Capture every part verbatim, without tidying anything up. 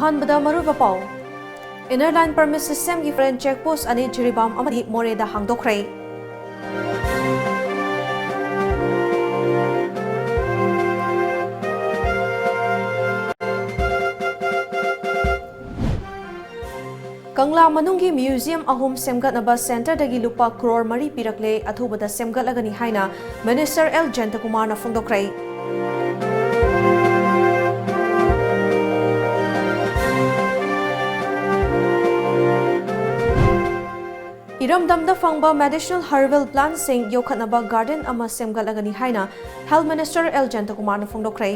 ꯑꯍꯥꯟꯕꯗ ꯃꯔꯨꯑꯣꯏꯕ ꯄꯥꯎ꯫ Inner Line Permit Systemꯒꯤ foreign check post ꯑꯅꯤ ꯖꯤꯔꯤꯕꯥꯝ ꯑꯃꯗꯤ ꯃꯣꯔꯦꯗ ꯍꯥꯡꯗꯣꯛꯈ꯭ꯔꯦ꯫ ꯀꯪꯂꯥ ꯃꯅꯨꯡꯒꯤ museum ꯑꯍꯨꯝ ꯁꯦꯝꯒꯠꯅꯕ centreꯗꯒꯤ ꯂꯨꯄꯥ ꯀ꯭ꯔꯣꯔ ꯃꯔꯤ ꯄꯤꯔꯛꯂꯦ, ꯑꯊꯨꯕꯗ ꯁꯦꯝꯒꯠꯂꯒꯅꯤ ꯍꯥꯏꯅ Minister ꯑꯦꯜ ꯖꯌꯟꯇꯀꯨꯃꯥꯔꯅ ꯐꯣꯡꯗꯣꯛꯈ꯭ꯔꯦ꯫ ꯏꯔꯝꯗꯝꯗ ꯐꯪꯕ medicinal herbal plantꯁꯤꯡ ꯌꯣꯛꯈꯠꯅꯕ garden ꯑꯃ ꯁꯦꯝꯒꯠꯂꯒꯅꯤ ꯍꯥꯏꯅ Health Minister ꯑꯦꯜ ꯖꯌꯟꯇꯀꯨꯃꯥꯔꯅ ꯐꯣꯡꯗꯣꯛꯈ꯭ꯔꯦ꯫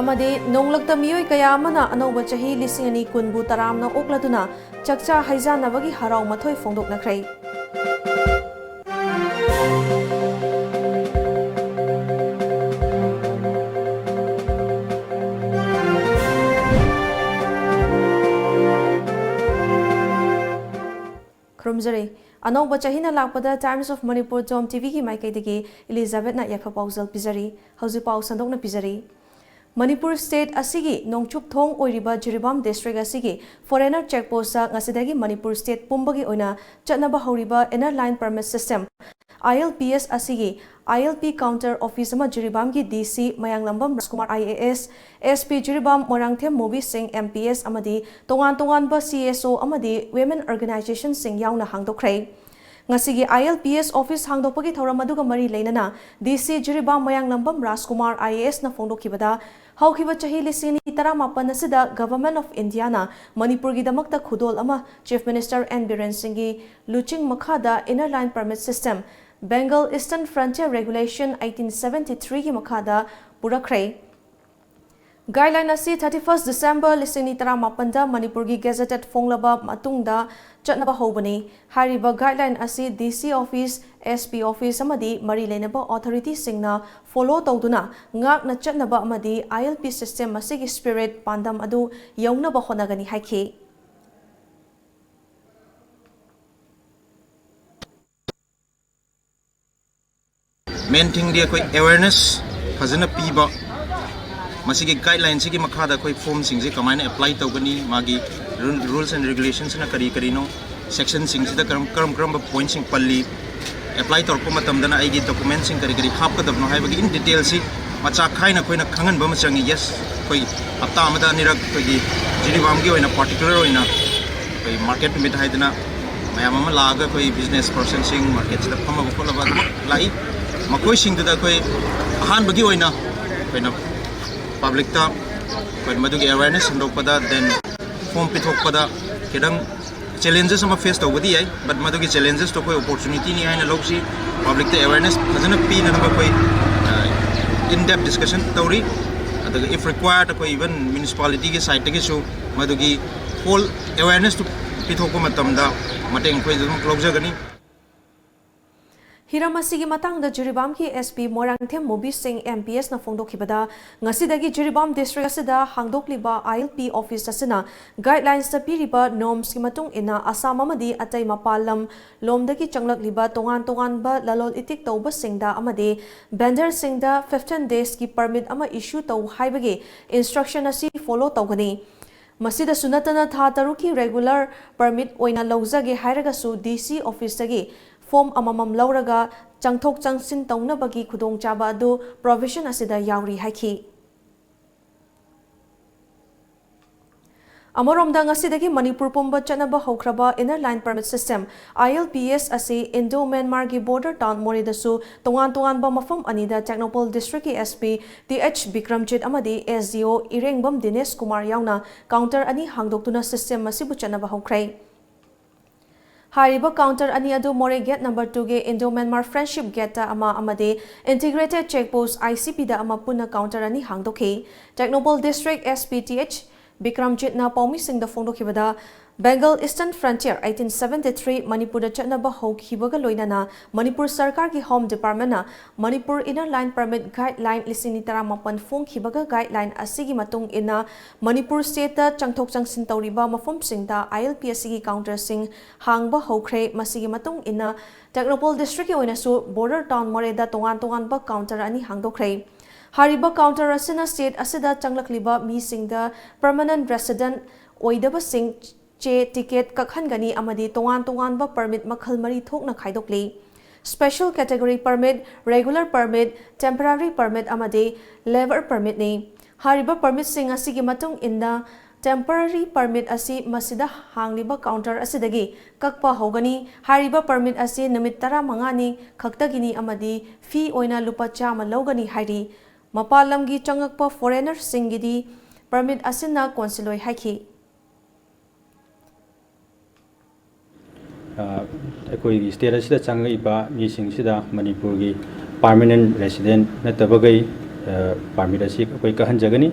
ꯑꯃꯗꯤ ꯅꯣꯡꯂꯛꯇ ꯃꯤꯑꯣꯏ ꯀꯌꯥ ꯑꯃꯅ ꯑꯅꯧꯕ ꯆꯍꯤ ꯂꯤꯁꯤꯡ ꯑꯅꯤ ꯀꯨꯟꯕꯨ ꯇꯔꯥꯝꯅ ꯑꯣꯛꯂꯗꯨꯅ ꯆꯥꯛꯆꯥ ꯍꯩꯖꯥꯟꯅꯕꯒꯤ ꯍꯔꯥꯎ ꯃꯊꯣꯏ ꯐꯣꯡꯗꯣꯛꯅꯈ꯭ꯔꯦ꯫ ꯈꯨꯔꯨꯝꯖꯔꯤ꯫ ꯑꯅꯧꯕ ꯆꯍꯤꯅ ꯂꯥꯛꯄꯗ Times of Manipur Dome TVꯒꯤ ꯃꯥꯏꯀꯩꯗꯒꯤ ꯏꯂꯤꯖꯥꯕꯦꯠꯅ ꯌꯥꯏꯐ ꯄꯥꯎꯖꯦꯜ ꯄꯤꯖꯔꯤ꯫ ꯍꯧꯖꯤꯛ ꯄꯥꯎ ꯁꯟꯗꯣꯛꯅ ꯄꯤꯖꯔꯤ꯫ ꯃꯅꯤꯄꯨꯔ state ꯑꯁꯤꯒꯤ ꯅꯣꯡꯆꯨꯞ ꯊꯣꯡ ꯑꯣꯏꯔꯤꯕ ꯖꯤꯔꯤꯕꯥꯝ district ꯑꯁꯤꯒꯤ foreigner check postꯇ ꯉꯁꯤꯗꯒꯤ ꯃꯅꯤꯄꯨꯔ state ꯄꯨꯝꯕꯒꯤ ꯑꯣꯏꯅ ꯆꯠꯅꯕ ꯍꯧꯔꯤꯕ Inner Line Permit System, ILPS ꯑꯁꯤꯒꯤ ILP counter office ꯑꯃ ꯖꯤꯔꯤꯕꯥꯝꯒꯤ DC ꯃꯌꯥꯡꯂꯝꯕꯝ ꯔꯥꯖꯀꯨꯃꯥꯔ IAS, SP ꯖꯤꯔꯤꯕꯥꯝ ꯃꯣꯏꯔꯥꯡꯊꯦꯝ ꯃꯨꯕꯤ ꯁꯤꯡ MPS ꯑꯃꯗꯤ ꯇꯣꯉꯥꯟ ꯇꯣꯉꯥꯟꯕ CSO ꯑꯃꯗꯤ women organizationꯁꯤꯡ ꯌꯥꯎꯅ ꯍꯥꯡꯗꯣꯛꯈ꯭ꯔꯦ꯫ ꯉꯁꯤꯒꯤ ILPS office ꯍꯥꯡꯗꯣꯛꯄꯒꯤ ꯊꯧꯔꯝ ꯑꯗꯨꯒ ꯃꯔꯤ ꯂꯩꯅꯅ DC ꯖꯤꯔꯤꯕꯥꯝ ꯃꯌꯥꯡꯂꯝꯕꯝ ꯔꯥꯖꯀꯨꯃꯥꯔ IASꯅ ꯐꯣꯡꯗꯣꯛꯈꯤꯕꯗ, ꯍꯧꯈꯤꯕ ꯆꯍꯤ ꯂꯤꯁꯤꯡ ꯑꯅꯤ ꯇꯔꯥꯃꯥꯄꯟ ꯑꯁꯤꯗ Government of Indiaꯅ ꯃꯅꯤꯄꯨꯔꯒꯤꯗꯃꯛꯇ ꯈꯨꯗꯣꯜ ꯑꯃ Chief Minister N ꯕꯤꯔꯦꯟ ꯁꯤꯡꯒꯤ ꯂꯨꯆꯤꯡ ꯃꯈꯥꯗ Inner Line Permit System, Bengal Eastern Frontier Regulation eighteen seventy threeꯒꯤ ꯃꯈꯥꯗ ꯄꯨꯔꯛꯈ꯭ꯔꯦ꯫ Guideline ꯑꯁꯤ thirty first December ꯂꯤꯁꯤꯡ ꯑꯅꯤ ꯇꯔꯥꯃꯥꯄꯟꯗ ꯃꯅꯤꯄꯨꯔꯒꯤ gazetted ꯐꯣꯡꯂꯕ ꯃꯇꯨꯡꯗ ꯆꯠꯅꯕ ꯍꯧꯕꯅꯤ꯫ ꯍꯥꯏꯔꯤꯕ guideline ꯑꯁꯤ DC office, SP office ꯑꯃꯗꯤ ꯃꯔꯤ ꯂꯩꯅꯕ authorityꯁꯤꯡꯅ follow ꯇꯧꯗꯨꯅ ꯉꯥꯛꯅ ꯆꯠꯅꯕ ꯑꯃꯗꯤ ILP system ꯑꯁꯤꯒꯤ spirit, ꯄꯥꯟꯗꯝ ꯑꯗꯨ ꯌꯧꯅꯕ ꯍꯣꯠꯅꯒꯅꯤ ꯍꯥꯏꯈꯤ꯫ Main thingꯗꯤ ꯑꯩꯈꯣꯏ awareness ꯐꯖꯅ ꯄꯤꯕ, ꯃꯁꯤꯒꯤ guidelineꯁꯤꯒꯤ ꯃꯈꯥꯗ ꯑꯩꯈꯣꯏ formꯁꯤꯡꯁꯦ ꯀꯃꯥꯏꯅ apply ꯇꯧꯒꯅꯤ, ꯃꯥꯒꯤ rule, rules and regulationꯁꯤꯅ ꯀꯔꯤ ꯀꯔꯤꯅꯣ, sectionꯁꯤꯡꯁꯤꯗ ꯀꯔꯝ ꯀꯔꯝ ꯀꯔꯝꯕ pointꯁꯤꯡ ꯄꯜꯂꯤ, apply ꯇꯧꯔꯛꯄ ꯃꯇꯝꯗꯅ ꯑꯩꯒꯤ documentꯁꯤꯡ ꯀꯔꯤ ꯀꯔꯤ ꯍꯥꯞꯀꯗꯕꯅꯣ ꯍꯥꯏꯕꯒꯤ in detailꯁꯤ ꯃꯆꯥꯛ ꯈꯥꯏꯅ ꯑꯩꯈꯣꯏꯅ ꯈꯪꯍꯟꯕ ꯑꯃ ꯆꯪꯉꯤ꯫ Yes, ꯑꯩꯈꯣꯏ ꯍꯞꯇꯥ ꯑꯃꯗ ꯑꯅꯤꯔꯛ ꯑꯩꯈꯣꯏꯒꯤ ꯖꯤꯔꯤꯕꯥꯝꯒꯤ ꯑꯣꯏꯅ particular ꯑꯣꯏꯅ ꯑꯩꯈꯣꯏ market ꯅꯨꯃꯤꯠ ꯍꯥꯏꯗꯅ ꯃꯌꯥꯝ ꯑꯃ ꯂꯥꯛꯑꯒ ꯑꯩꯈꯣꯏ business personꯁꯤꯡ marketꯁꯤꯗ ꯐꯝꯃꯒ ꯈꯣꯠꯂꯒ ꯑꯗꯨꯃꯛ ꯂꯥꯛꯏ꯫ ꯃꯈꯣꯏꯁꯤꯡꯗꯨꯗ ꯑꯩꯈꯣꯏ ꯑꯍꯥꯟꯕꯒꯤ ꯑꯣꯏꯅ ꯑꯩꯈꯣꯏꯅ publicꯇ ꯑꯩꯈꯣꯏ ꯃꯗꯨꯒꯤ awareness ꯁꯟꯗꯣꯛꯄꯗ, then form ꯄꯤꯊꯣꯛꯄꯗ ꯈꯤꯇꯪ challenges ꯑꯃ face ꯇꯧꯕꯗꯤ ꯌꯥꯏ, but ꯃꯗꯨꯒꯤ challengesꯇꯣ ꯑꯩꯈꯣꯏ opportunityꯅꯤ ꯍꯥꯏꯅ ꯂꯧꯁꯤ꯫ Publicꯇ awareness ꯐꯖꯅ ꯄꯤꯅꯅꯕ ꯑꯩꯈꯣꯏ in depth discussion ꯇꯧꯔꯤ꯫ ꯑꯗꯨꯒ if required ꯑꯩꯈꯣꯏ even municipalityꯒꯤ sideꯇꯒꯤꯁꯨ ꯃꯗꯨꯒꯤ whole awarenessꯇꯨ ꯄꯤꯊꯣꯛꯄ ꯃꯇꯝꯗ ꯃꯇꯦꯡ ꯑꯩꯈꯣꯏ ꯑꯗꯨꯝ ꯂꯧꯖꯒꯅꯤ꯫ ꯍꯤꯔꯝ ꯑꯁꯤꯒꯤ ꯃꯇꯥꯡꯗ ꯖꯤꯔꯤꯕꯥꯝꯒꯤ SP ꯃꯣꯏꯔꯥꯡꯊꯦꯝ ꯃꯨꯕꯤꯁꯤꯡ MPSꯅ ꯐꯣꯡꯗꯣꯛꯈꯤꯕꯗ, ꯉꯁꯤꯗꯒꯤ ꯖꯤꯔꯤꯕꯥꯝ district ꯑꯁꯤꯗ ꯍꯥꯡꯗꯣꯛꯂꯤꯕ ILP office ꯑꯁꯤꯅ guidelinesꯇ ꯄꯤꯔꯤꯕ normsꯀꯤ ꯃꯇꯨꯡ ꯏꯟꯅ ꯑꯁꯥꯝ ꯑꯃꯗꯤ ꯑꯇꯩ ꯃꯄꯥꯟ ꯂꯝ ꯂꯣꯝꯗꯒꯤ ꯆꯪꯂꯛꯂꯤꯕ ꯇꯣꯉꯥꯟ ꯇꯣꯉꯥꯟꯕ ꯂꯂꯣꯟ ꯏꯇꯤꯛ ꯇꯧꯕꯁꯤꯡꯗ ꯑꯃꯗꯤ vendorꯁꯤꯡꯗ fifteen daysꯀꯤ permit ꯑꯃ issue ꯇꯧ ꯍꯥꯏꯕꯒꯤ instruction ꯑꯁꯤ follow ꯇꯧꯒꯅꯤ꯫ ꯃꯁꯤꯗꯁꯨ ꯅꯠꯇꯅ ꯊꯥ ꯇꯔꯨꯛꯀꯤ regular permit ꯑꯣꯏꯅ ꯂꯧꯖꯒꯦ ꯍꯥꯏꯔꯒꯁꯨ DC officeꯇꯒꯤ form ꯑꯃꯃꯝ ꯂꯧꯔꯒ ꯆꯪꯊꯣꯛ ꯆꯪꯁꯤꯟ ꯇꯧꯅꯕꯒꯤ ꯈꯨꯗꯣꯡꯆꯥꯕ ꯑꯗꯨ provision ꯑꯁꯤꯗ ꯌꯥꯎꯔꯤ ꯍꯥꯏꯈꯤ꯫ ꯑꯃꯔꯣꯝꯗ, ꯉꯁꯤꯗꯒꯤ ꯃꯅꯤꯄꯨꯔ ꯄꯨꯝꯕ ꯆꯠꯅꯕ ꯍꯧꯈ꯭ꯔꯕ Inner Line Permit System, ILPS, ꯑꯁꯤ Indo Myanmarꯒꯤ border town ꯃꯣꯔꯦꯗꯁꯨ ꯇꯣꯉꯥꯟ ꯇꯣꯉꯥꯟꯕ ꯃꯐꯝ ꯑꯅꯤꯗ Tengnoupal districtꯀꯤ SP Th Bikramjit ꯑꯃꯗꯤ SDO ꯏꯔꯦꯡꯕꯝ ꯗꯤꯅꯦꯁ ꯀꯨꯃꯥꯔ ꯌꯥꯎꯅ counter ꯑꯅꯤ ꯍꯥꯡꯗꯣꯛꯇꯨꯅ system ꯑꯁꯤꯕꯨ ꯆꯠꯅꯕ ꯍꯧꯈ꯭ꯔꯦ꯫ ꯍꯥꯏꯔꯤꯕ counter ꯑꯅꯤ ꯑꯗꯨ ꯃꯣꯔꯦ gate number twoꯒꯤ Indo Myanmar Friendship gateꯇ ꯑꯃ ꯑꯃꯗꯤ Integrated Check Post, ICPꯗ ꯑꯃ ꯄꯨꯟꯅ counter ꯑꯅꯤ ꯍꯥꯡꯗꯣꯛꯈꯤ꯫ Tengnoupal district SP Th Bikramjitꯅ ꯄꯥꯎꯃꯤꯁꯤꯡꯗ ꯐꯣꯡꯗꯣꯛꯈꯤꯕꯗ, Bengal Eastern Frontier eighteen seventy three ꯃꯅꯤꯄꯨꯔꯗ ꯆꯠꯅꯕ ꯍꯧꯈꯤꯕꯒ ꯂꯣꯏꯅꯅ ꯃꯅꯤꯄꯨꯔ ꯁꯔꯀꯥꯔꯒꯤ Home Department ꯅ Manipur Inner Line Permit Guideline ꯂꯤꯁꯤꯡ ꯑꯅꯤ ꯇꯔꯥꯃꯥꯄꯟ ꯐꯣꯡꯈꯤꯕꯒ guideline ꯑꯁꯤꯒꯤ ꯃꯇꯨꯡ ꯏꯟꯅ ꯃꯅꯤꯄꯨꯔ state ꯇ ꯆꯪꯊꯣꯛ ꯆꯪꯁꯤꯟ ꯇꯧꯔꯤꯕ ꯃꯐꯝꯁꯤꯡꯗ I L P ꯑꯁꯤꯒꯤ counter ꯁꯤꯡ ꯍꯥꯡꯕ ꯍꯧꯈ꯭ꯔꯦ꯫ ꯃꯁꯤꯒꯤ ꯃꯇꯨꯡ ꯏꯟꯅ ꯇꯦꯡꯅꯧꯄꯜ district ꯀꯤ ꯑꯣꯏꯅꯁꯨ border town ꯃꯣꯔꯦꯗ ꯇꯣꯉꯥꯟ ꯇꯣꯉꯥꯟꯕ counter ꯑꯅꯤ ꯍꯥꯡꯗꯣꯛꯈ꯭ꯔꯦ꯫ ꯍꯥꯏꯔꯤꯕ counter ꯑꯁꯤꯅ state ꯑꯁꯤꯗ ꯆꯪꯂꯛꯂꯤꯕ ꯃꯤꯁꯤꯡꯗ permanent resident ꯑꯣꯏꯗꯕꯁꯤꯡ ꯆꯦ ticket ꯀꯛꯍꯟꯒꯅꯤ ꯑꯃꯗꯤ ꯇꯣꯉꯥꯟ ꯇꯣꯉꯥꯟꯕ permit ꯃꯈꯜ ꯃꯔꯤ ꯊꯣꯛꯅ ꯈꯥꯏꯗꯣꯛꯂꯤ꯫ Special Category Permit, Regular Permit, Temporary Permit ꯑꯃꯗꯤ Labour Permit ꯅꯤ꯫ ꯍꯥꯏꯔꯤꯕ permit ꯁꯤꯡ ꯑꯁꯤꯒꯤ ꯃꯇꯨꯡ ꯏꯟꯅ temporary permit ꯑꯁꯤ ꯃꯁꯤꯗ ꯍꯥꯡꯂꯤꯕ counter ꯑꯁꯤꯗꯒꯤ ꯀꯛꯄ ꯍꯧꯒꯅꯤ꯫ ꯍꯥꯏꯔꯤꯕ permit ꯑꯁꯤ ꯅꯨꯃꯤꯠ ꯇꯔꯥꯃꯉꯥꯅꯤ ꯈꯛꯇꯒꯤꯅꯤ ꯑꯃꯗꯤ fee ꯑꯣꯏꯅ ꯂꯨꯄꯥ ꯆꯥꯝꯃ ꯂꯧꯒꯅꯤ ꯍꯥꯏꯔꯤ꯫ ꯃꯄꯥꯟ ꯂꯝꯒꯤ ꯆꯪꯂꯛꯄ foreigner ꯁꯤꯡꯒꯤꯗꯤ permit ꯑꯁꯤꯅ ꯀꯣꯟꯁꯤꯜꯂꯣꯏ ꯍꯥꯏꯈꯤ꯫ ꯑ, ꯑꯩꯈꯣꯏꯒꯤ state ꯑꯁꯤꯗ ꯆꯪꯂꯛꯏꯕ ꯃꯤꯁꯤꯡꯁꯤꯗ ꯃꯅꯤꯄꯨꯔꯒꯤ permanent resident ꯅꯠꯇꯕꯈꯩ, ꯑ, permit ꯑꯁꯤ ꯑꯩꯈꯣꯏ ꯀꯛꯍꯟꯖꯒꯅꯤ꯫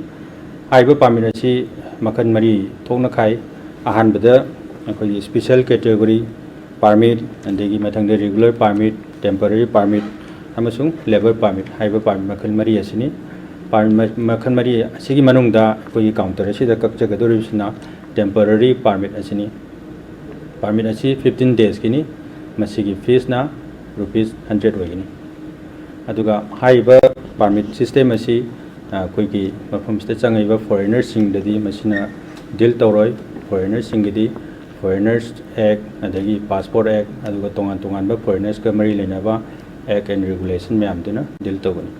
ꯍꯥꯏꯔꯤꯕ permit ꯑꯁꯤ ꯃꯈꯜ ꯃꯔꯤ ꯊꯣꯛꯅ ꯈꯥꯏ꯫ ꯑꯍꯥꯟꯕꯗ ꯑꯩꯈꯣꯏꯒꯤ Special Category Permit, ꯑꯗꯒꯤ ꯃꯊꯪꯗ Regular Permit, Temporary Permit ꯑꯃꯁꯨꯡ Labour Permit ꯍꯥꯏꯕ permit ꯃꯈꯜ ꯃꯔꯤ ꯑꯁꯤꯅꯤ꯫ Permit ꯃ-, ꯃꯈꯜ ꯃꯔꯤ ꯑꯁꯤꯒꯤ ꯃꯅꯨꯡꯗ ꯑꯩꯈꯣꯏꯒꯤ counter ꯑꯁꯤꯗ ꯀꯛꯆꯒꯗꯧꯔꯤꯕꯁꯤꯅ temporary permit ꯑꯁꯤꯅꯤ꯫ Permit ꯑꯁꯤ fifteen days ꯀꯤꯅꯤ꯫ ꯃꯁꯤꯒꯤ fees ꯅ rupees hundred ꯑꯣꯏꯒꯅꯤ꯫ ꯑꯗꯨꯒ ꯍꯥꯏꯔꯤꯕ permit system ꯑꯁꯤ, ꯑ, ꯑꯩꯈꯣꯏꯒꯤ ꯃꯐꯝꯁꯤꯗ ꯆꯪꯉꯛꯏꯕ foreigner ꯁꯤꯡꯗꯗꯤ ꯃꯁꯤꯅ deal ꯇꯧꯔꯣꯏ꯫ Foreigner ꯁꯤꯡꯒꯤꯗꯤ Foreigners Act, ꯑꯗꯒꯤ Passport Act, ꯑꯗꯨꯒ ꯇꯣꯉꯥꯟ ꯇꯣꯉꯥꯟꯕ foreigners ꯀ ꯃꯔꯤ ꯂꯩꯅꯕ act and regulation ꯃꯌꯥꯝꯗꯨꯅ deal ꯇꯧꯒꯅꯤ꯫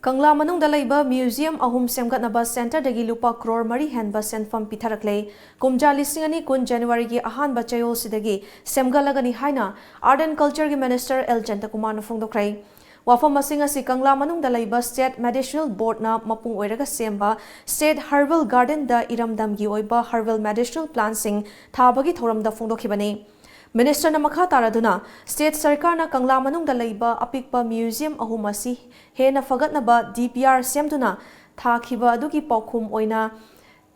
ꯀꯪꯂꯥ ꯃꯅꯨꯡꯗ ꯂꯩꯕ museum ꯑꯍꯨꯝ ꯁꯦꯝꯒꯠꯅꯕ centre ꯗꯒꯤ ꯂꯨꯄꯥ ꯀ꯭ꯔꯣꯔ ꯃꯔꯤ ꯍꯦꯟꯕ ꯁꯦꯟꯐꯝ ꯄꯤꯊꯔꯛꯂꯦ꯫ ꯀꯨꯝꯖꯥ ꯂꯤꯁꯤꯡ ꯑꯅꯤ ꯀꯨꯟ January ꯒꯤ ꯑꯍꯥꯟꯕ ꯆꯌꯣꯜꯁꯤꯗꯒꯤ ꯁꯦꯝꯒꯠꯂꯒꯅꯤ ꯍꯥꯏꯅ Art and Culture ꯒꯤ Minister ꯑꯦꯜ ꯖꯌꯟꯇꯀꯨꯃꯥꯔꯅ ꯐꯣꯡꯗꯣꯛꯈ꯭ꯔꯦ꯫ ꯋꯥꯐꯝ ꯑꯁꯤꯡ ꯑꯁꯤ ꯀꯪꯂꯥ ꯃꯅꯨꯡꯗ ꯂꯩꯕ State Medicinal Board ꯅ ꯃꯄꯨꯡ ꯑꯣꯏꯔꯒ ꯁꯦꯝꯕ State Herbal Garden ꯗ ꯏꯔꯝꯗꯝꯒꯤ ꯑꯣꯏꯕ herbal medicinal plant ꯁꯤꯡ ꯊꯥꯕꯒꯤ ꯊꯧꯔꯝꯗ ꯐꯣꯡꯗꯣꯛꯈꯤꯕꯅꯤ꯫ Minister ꯅ ꯃꯈꯥ ꯇꯥꯔꯗꯨꯅ, state ꯁꯔꯀꯥꯔꯅ ꯀꯪꯂꯥ ꯃꯅꯨꯡꯗ ꯂꯩꯕ ꯑꯄꯤꯛꯄ museum ꯑꯍꯨꯝ ꯑꯁꯤ ꯍꯦꯟꯅ ꯐꯒꯠꯅꯕ D P R ꯁꯦꯝꯗꯨꯅ ꯊꯥꯈꯤꯕ ꯑꯗꯨꯒꯤ ꯄꯥꯎꯈꯨꯝ ꯑꯣꯏꯅ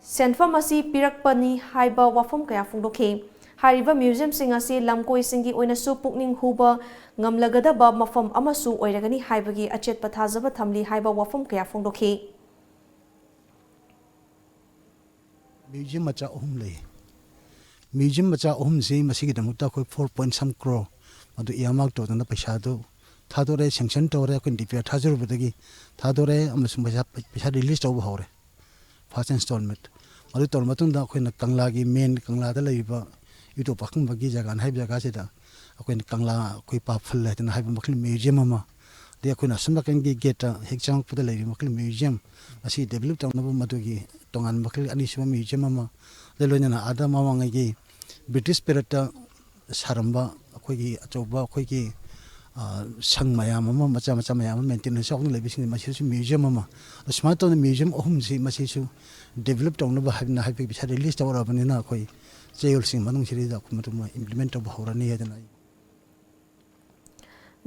ꯁꯦꯟꯐꯝ ꯑꯁꯤ ꯄꯤꯔꯛꯄꯅꯤ ꯍꯥꯏꯕ ꯋꯥꯐꯝ ꯀꯌꯥ ꯐꯣꯡꯗꯣꯛꯈꯤ꯫ ꯍꯥꯏꯔꯤꯕ ꯃ꯭ꯌꯨꯖꯤꯌꯝꯁꯤꯡ ꯑꯁꯤ ꯂꯝꯀꯣꯏꯁꯤꯡꯒꯤ ꯑꯣꯏꯅꯁꯨ ꯄꯨꯛꯅꯤꯡ ꯍꯨꯕ ꯉꯝꯂꯒꯗꯕ ꯃꯐꯝ ꯑꯃꯁꯨ ꯑꯣꯏꯔꯒꯅꯤ ꯍꯥꯏꯕꯒꯤ ꯑꯆꯦꯠꯄ ꯊꯥꯖꯕ ꯊꯝꯂꯤ ꯍꯥꯏꯕ ꯋꯥꯐꯝ ꯀꯌꯥ ꯐꯣꯡꯗꯣꯛꯈꯤ꯫ ꯃ꯭ꯌꯨꯖꯤꯌꯝ ꯃꯆꯥ ꯑꯍꯨꯝ ꯂꯩ꯫ ꯃ꯭ꯌꯨꯖꯤꯌꯝ ꯃꯆꯥ ꯑꯍꯨꯝꯁꯤ ꯃꯁꯤꯒꯤꯗꯃꯛꯇ ꯑꯩꯈꯣꯏ four point some crore ꯃꯗꯨ earmark ꯇꯧꯗꯨꯅ ꯄꯩꯁꯥꯗꯨ ꯊꯥꯗꯣꯔꯛꯑꯦ, sanction ꯇꯧꯔꯦ꯫ ꯑꯩꯈꯣꯏꯅ DPR ꯊꯥꯖꯔꯨꯕꯗꯒꯤ ꯊꯥꯗꯣꯔꯛꯑꯦ ꯑꯃꯁꯨꯡ ꯄꯩꯁꯥ, ꯄꯩꯁꯥ release ꯇꯧꯕ ꯍꯧꯔꯦ꯫ First installment ꯃꯗꯨ ꯇꯧꯔ ꯃꯇꯨꯡꯗ ꯑꯩꯈꯣꯏꯅ ꯀꯪꯂꯥꯒꯤ main, ꯀꯪꯂꯥꯗ ꯂꯩꯔꯤꯕ ꯏꯕꯨꯙꯧ ꯄꯥꯈꯪꯕꯒꯤ ꯖꯒꯥꯅ ꯍꯥꯏꯕ ꯖꯒꯥꯁꯤꯗ ꯑꯩꯈꯣꯏꯅ ꯀꯪꯂꯥ ꯑꯩꯈꯣꯏ ꯄꯥꯐꯜ ꯍꯥꯏꯗꯅ ꯍꯥꯏꯕ ꯃꯈꯜ ꯃ꯭ꯌꯨꯖꯤꯌꯝ ꯑꯃ, ꯑꯗꯩ ꯑꯩꯈꯣꯏꯅ ꯑꯁꯣꯝ ꯅꯥꯀꯟꯒꯤ ꯒꯦꯠꯇ ꯍꯦꯛ ꯆꯪꯉꯛꯄꯗ ꯂꯩꯔꯤꯕ ꯃꯈꯜ ꯃ꯭ꯌꯨꯖꯤꯌꯝ ꯑꯁꯤ develop ꯇꯧꯅꯕ ꯃꯗꯨꯒꯤ ꯇꯣꯉꯥꯟꯕ ꯃꯈꯜ ꯑꯅꯤꯁꯨꯕ ꯃ꯭ꯌꯨꯖꯤꯌꯝ ꯑꯃ, ꯑꯗꯩ ꯂꯣꯏꯅꯅ ꯑꯥꯗ ꯃꯃꯥꯡꯉꯩꯒꯤ British periodꯇ ꯁꯥꯔꯝꯕ ꯑꯩꯈꯣꯏꯒꯤ ꯑꯆꯧꯕ ꯑꯩꯈꯣꯏꯒꯤ, ꯑ, ꯁꯪ ꯃꯌꯥꯝ ꯑꯃ, ꯃꯆꯥ ꯃꯆꯥ ꯃꯌꯥꯝ ꯑꯃ maintenance ꯌꯥꯎꯗꯅ ꯂꯩꯕꯁꯤꯡ ꯃꯁꯤꯁꯨ ꯃ꯭ꯌꯨꯖꯤꯌꯝ ꯑꯃ꯫ ꯑꯁꯨꯃꯥꯏꯅ ꯇꯧꯗꯅ ꯃ꯭ꯌꯨꯖꯤꯌꯝ ꯑꯍꯨꯝꯁꯤ ꯃꯁꯤꯁꯨ develop ꯇꯧꯅꯕ ꯍꯥꯏꯗꯅ ꯍꯥꯏꯕꯒꯤ ꯄꯩꯁꯥ release ꯇꯧꯔꯕꯅꯤꯅ ꯑꯩꯈꯣꯏ ꯆꯌꯣꯜꯁꯤꯡ ꯃꯅꯨꯡꯁꯤꯗꯩꯗ ꯑꯩꯈꯣꯏ ꯃꯗꯨꯃ implement ꯇꯧꯕ ꯍꯧꯔꯅꯤ ꯍꯥꯏꯗꯅ ꯑꯩ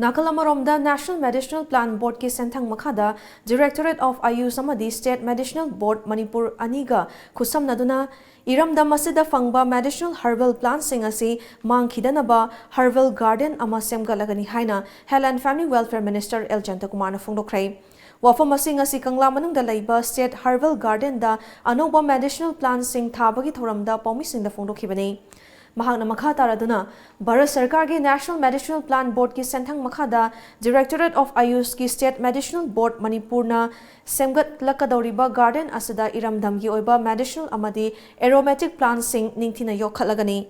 ꯅꯥꯀꯜ ꯑꯃꯔꯣꯝꯗ, National Medicinal Plant Boardꯀꯤ ꯁꯦꯟꯊꯪ ꯃꯈꯥꯗ Directorate of AYUSH ꯑꯃꯗꯤ State Medicinal Board ꯃꯅꯤꯄꯨꯔ ꯑꯅꯤꯒ ꯈꯨꯠꯁꯝꯅꯗꯨꯅ ꯏꯔꯝꯗꯝ ꯑꯁꯤꯗ ꯐꯪꯕ medicinal herbal plantꯁꯤꯡ ꯑꯁꯤ ꯃꯥꯡꯈꯤꯗꯅꯕ herbal garden ꯑꯃ ꯁꯦꯝꯒꯠꯂꯒꯅꯤ ꯍꯥꯏꯅ Health and Family Welfare Minister L ꯖꯌꯟꯇꯀꯨꯃꯥꯔꯅ ꯐꯣꯡꯗꯣꯛꯈ꯭ꯔꯦ꯫ ꯋꯥꯐꯝ ꯑꯁꯤ ꯉꯁꯤ ꯀꯪꯂꯥ ꯃꯅꯨꯡꯗ ꯂꯩꯕ State Herbal Gardenꯗ ꯑꯅꯧꯕ medicinal plantꯁꯤꯡ ꯊꯥꯕꯒꯤ ꯊꯧꯔꯝꯗ ꯄꯥꯎꯃꯤꯁꯤꯡꯗ ꯐꯣꯡꯗꯣꯛꯈꯤꯕꯅꯤ꯫ ꯃꯍꯥꯛꯅ ꯃꯈꯥ ꯇꯥꯔꯗꯨꯅ, ꯚꯥꯔꯠ ꯁꯔꯀꯥꯔꯒꯤ National Medicinal Plant Boardꯀꯤ ꯁꯦꯟꯊꯪ ꯃꯈꯥꯗ Directorate of AYUSHꯀꯤ State Medicinal Board ꯃꯅꯤꯄꯨꯔꯅ ꯁꯦꯝꯒꯠꯂꯛꯀꯗꯧꯔꯤꯕ garden ꯑꯁꯤꯗ ꯏꯔꯝꯗꯝꯒꯤ ꯑꯣꯏꯕ medicinal ꯑꯃꯗꯤ aromatic plantꯁꯤꯡ ꯅꯤꯡꯊꯤꯅ ꯌꯣꯛꯈꯠꯂꯒꯅꯤ꯫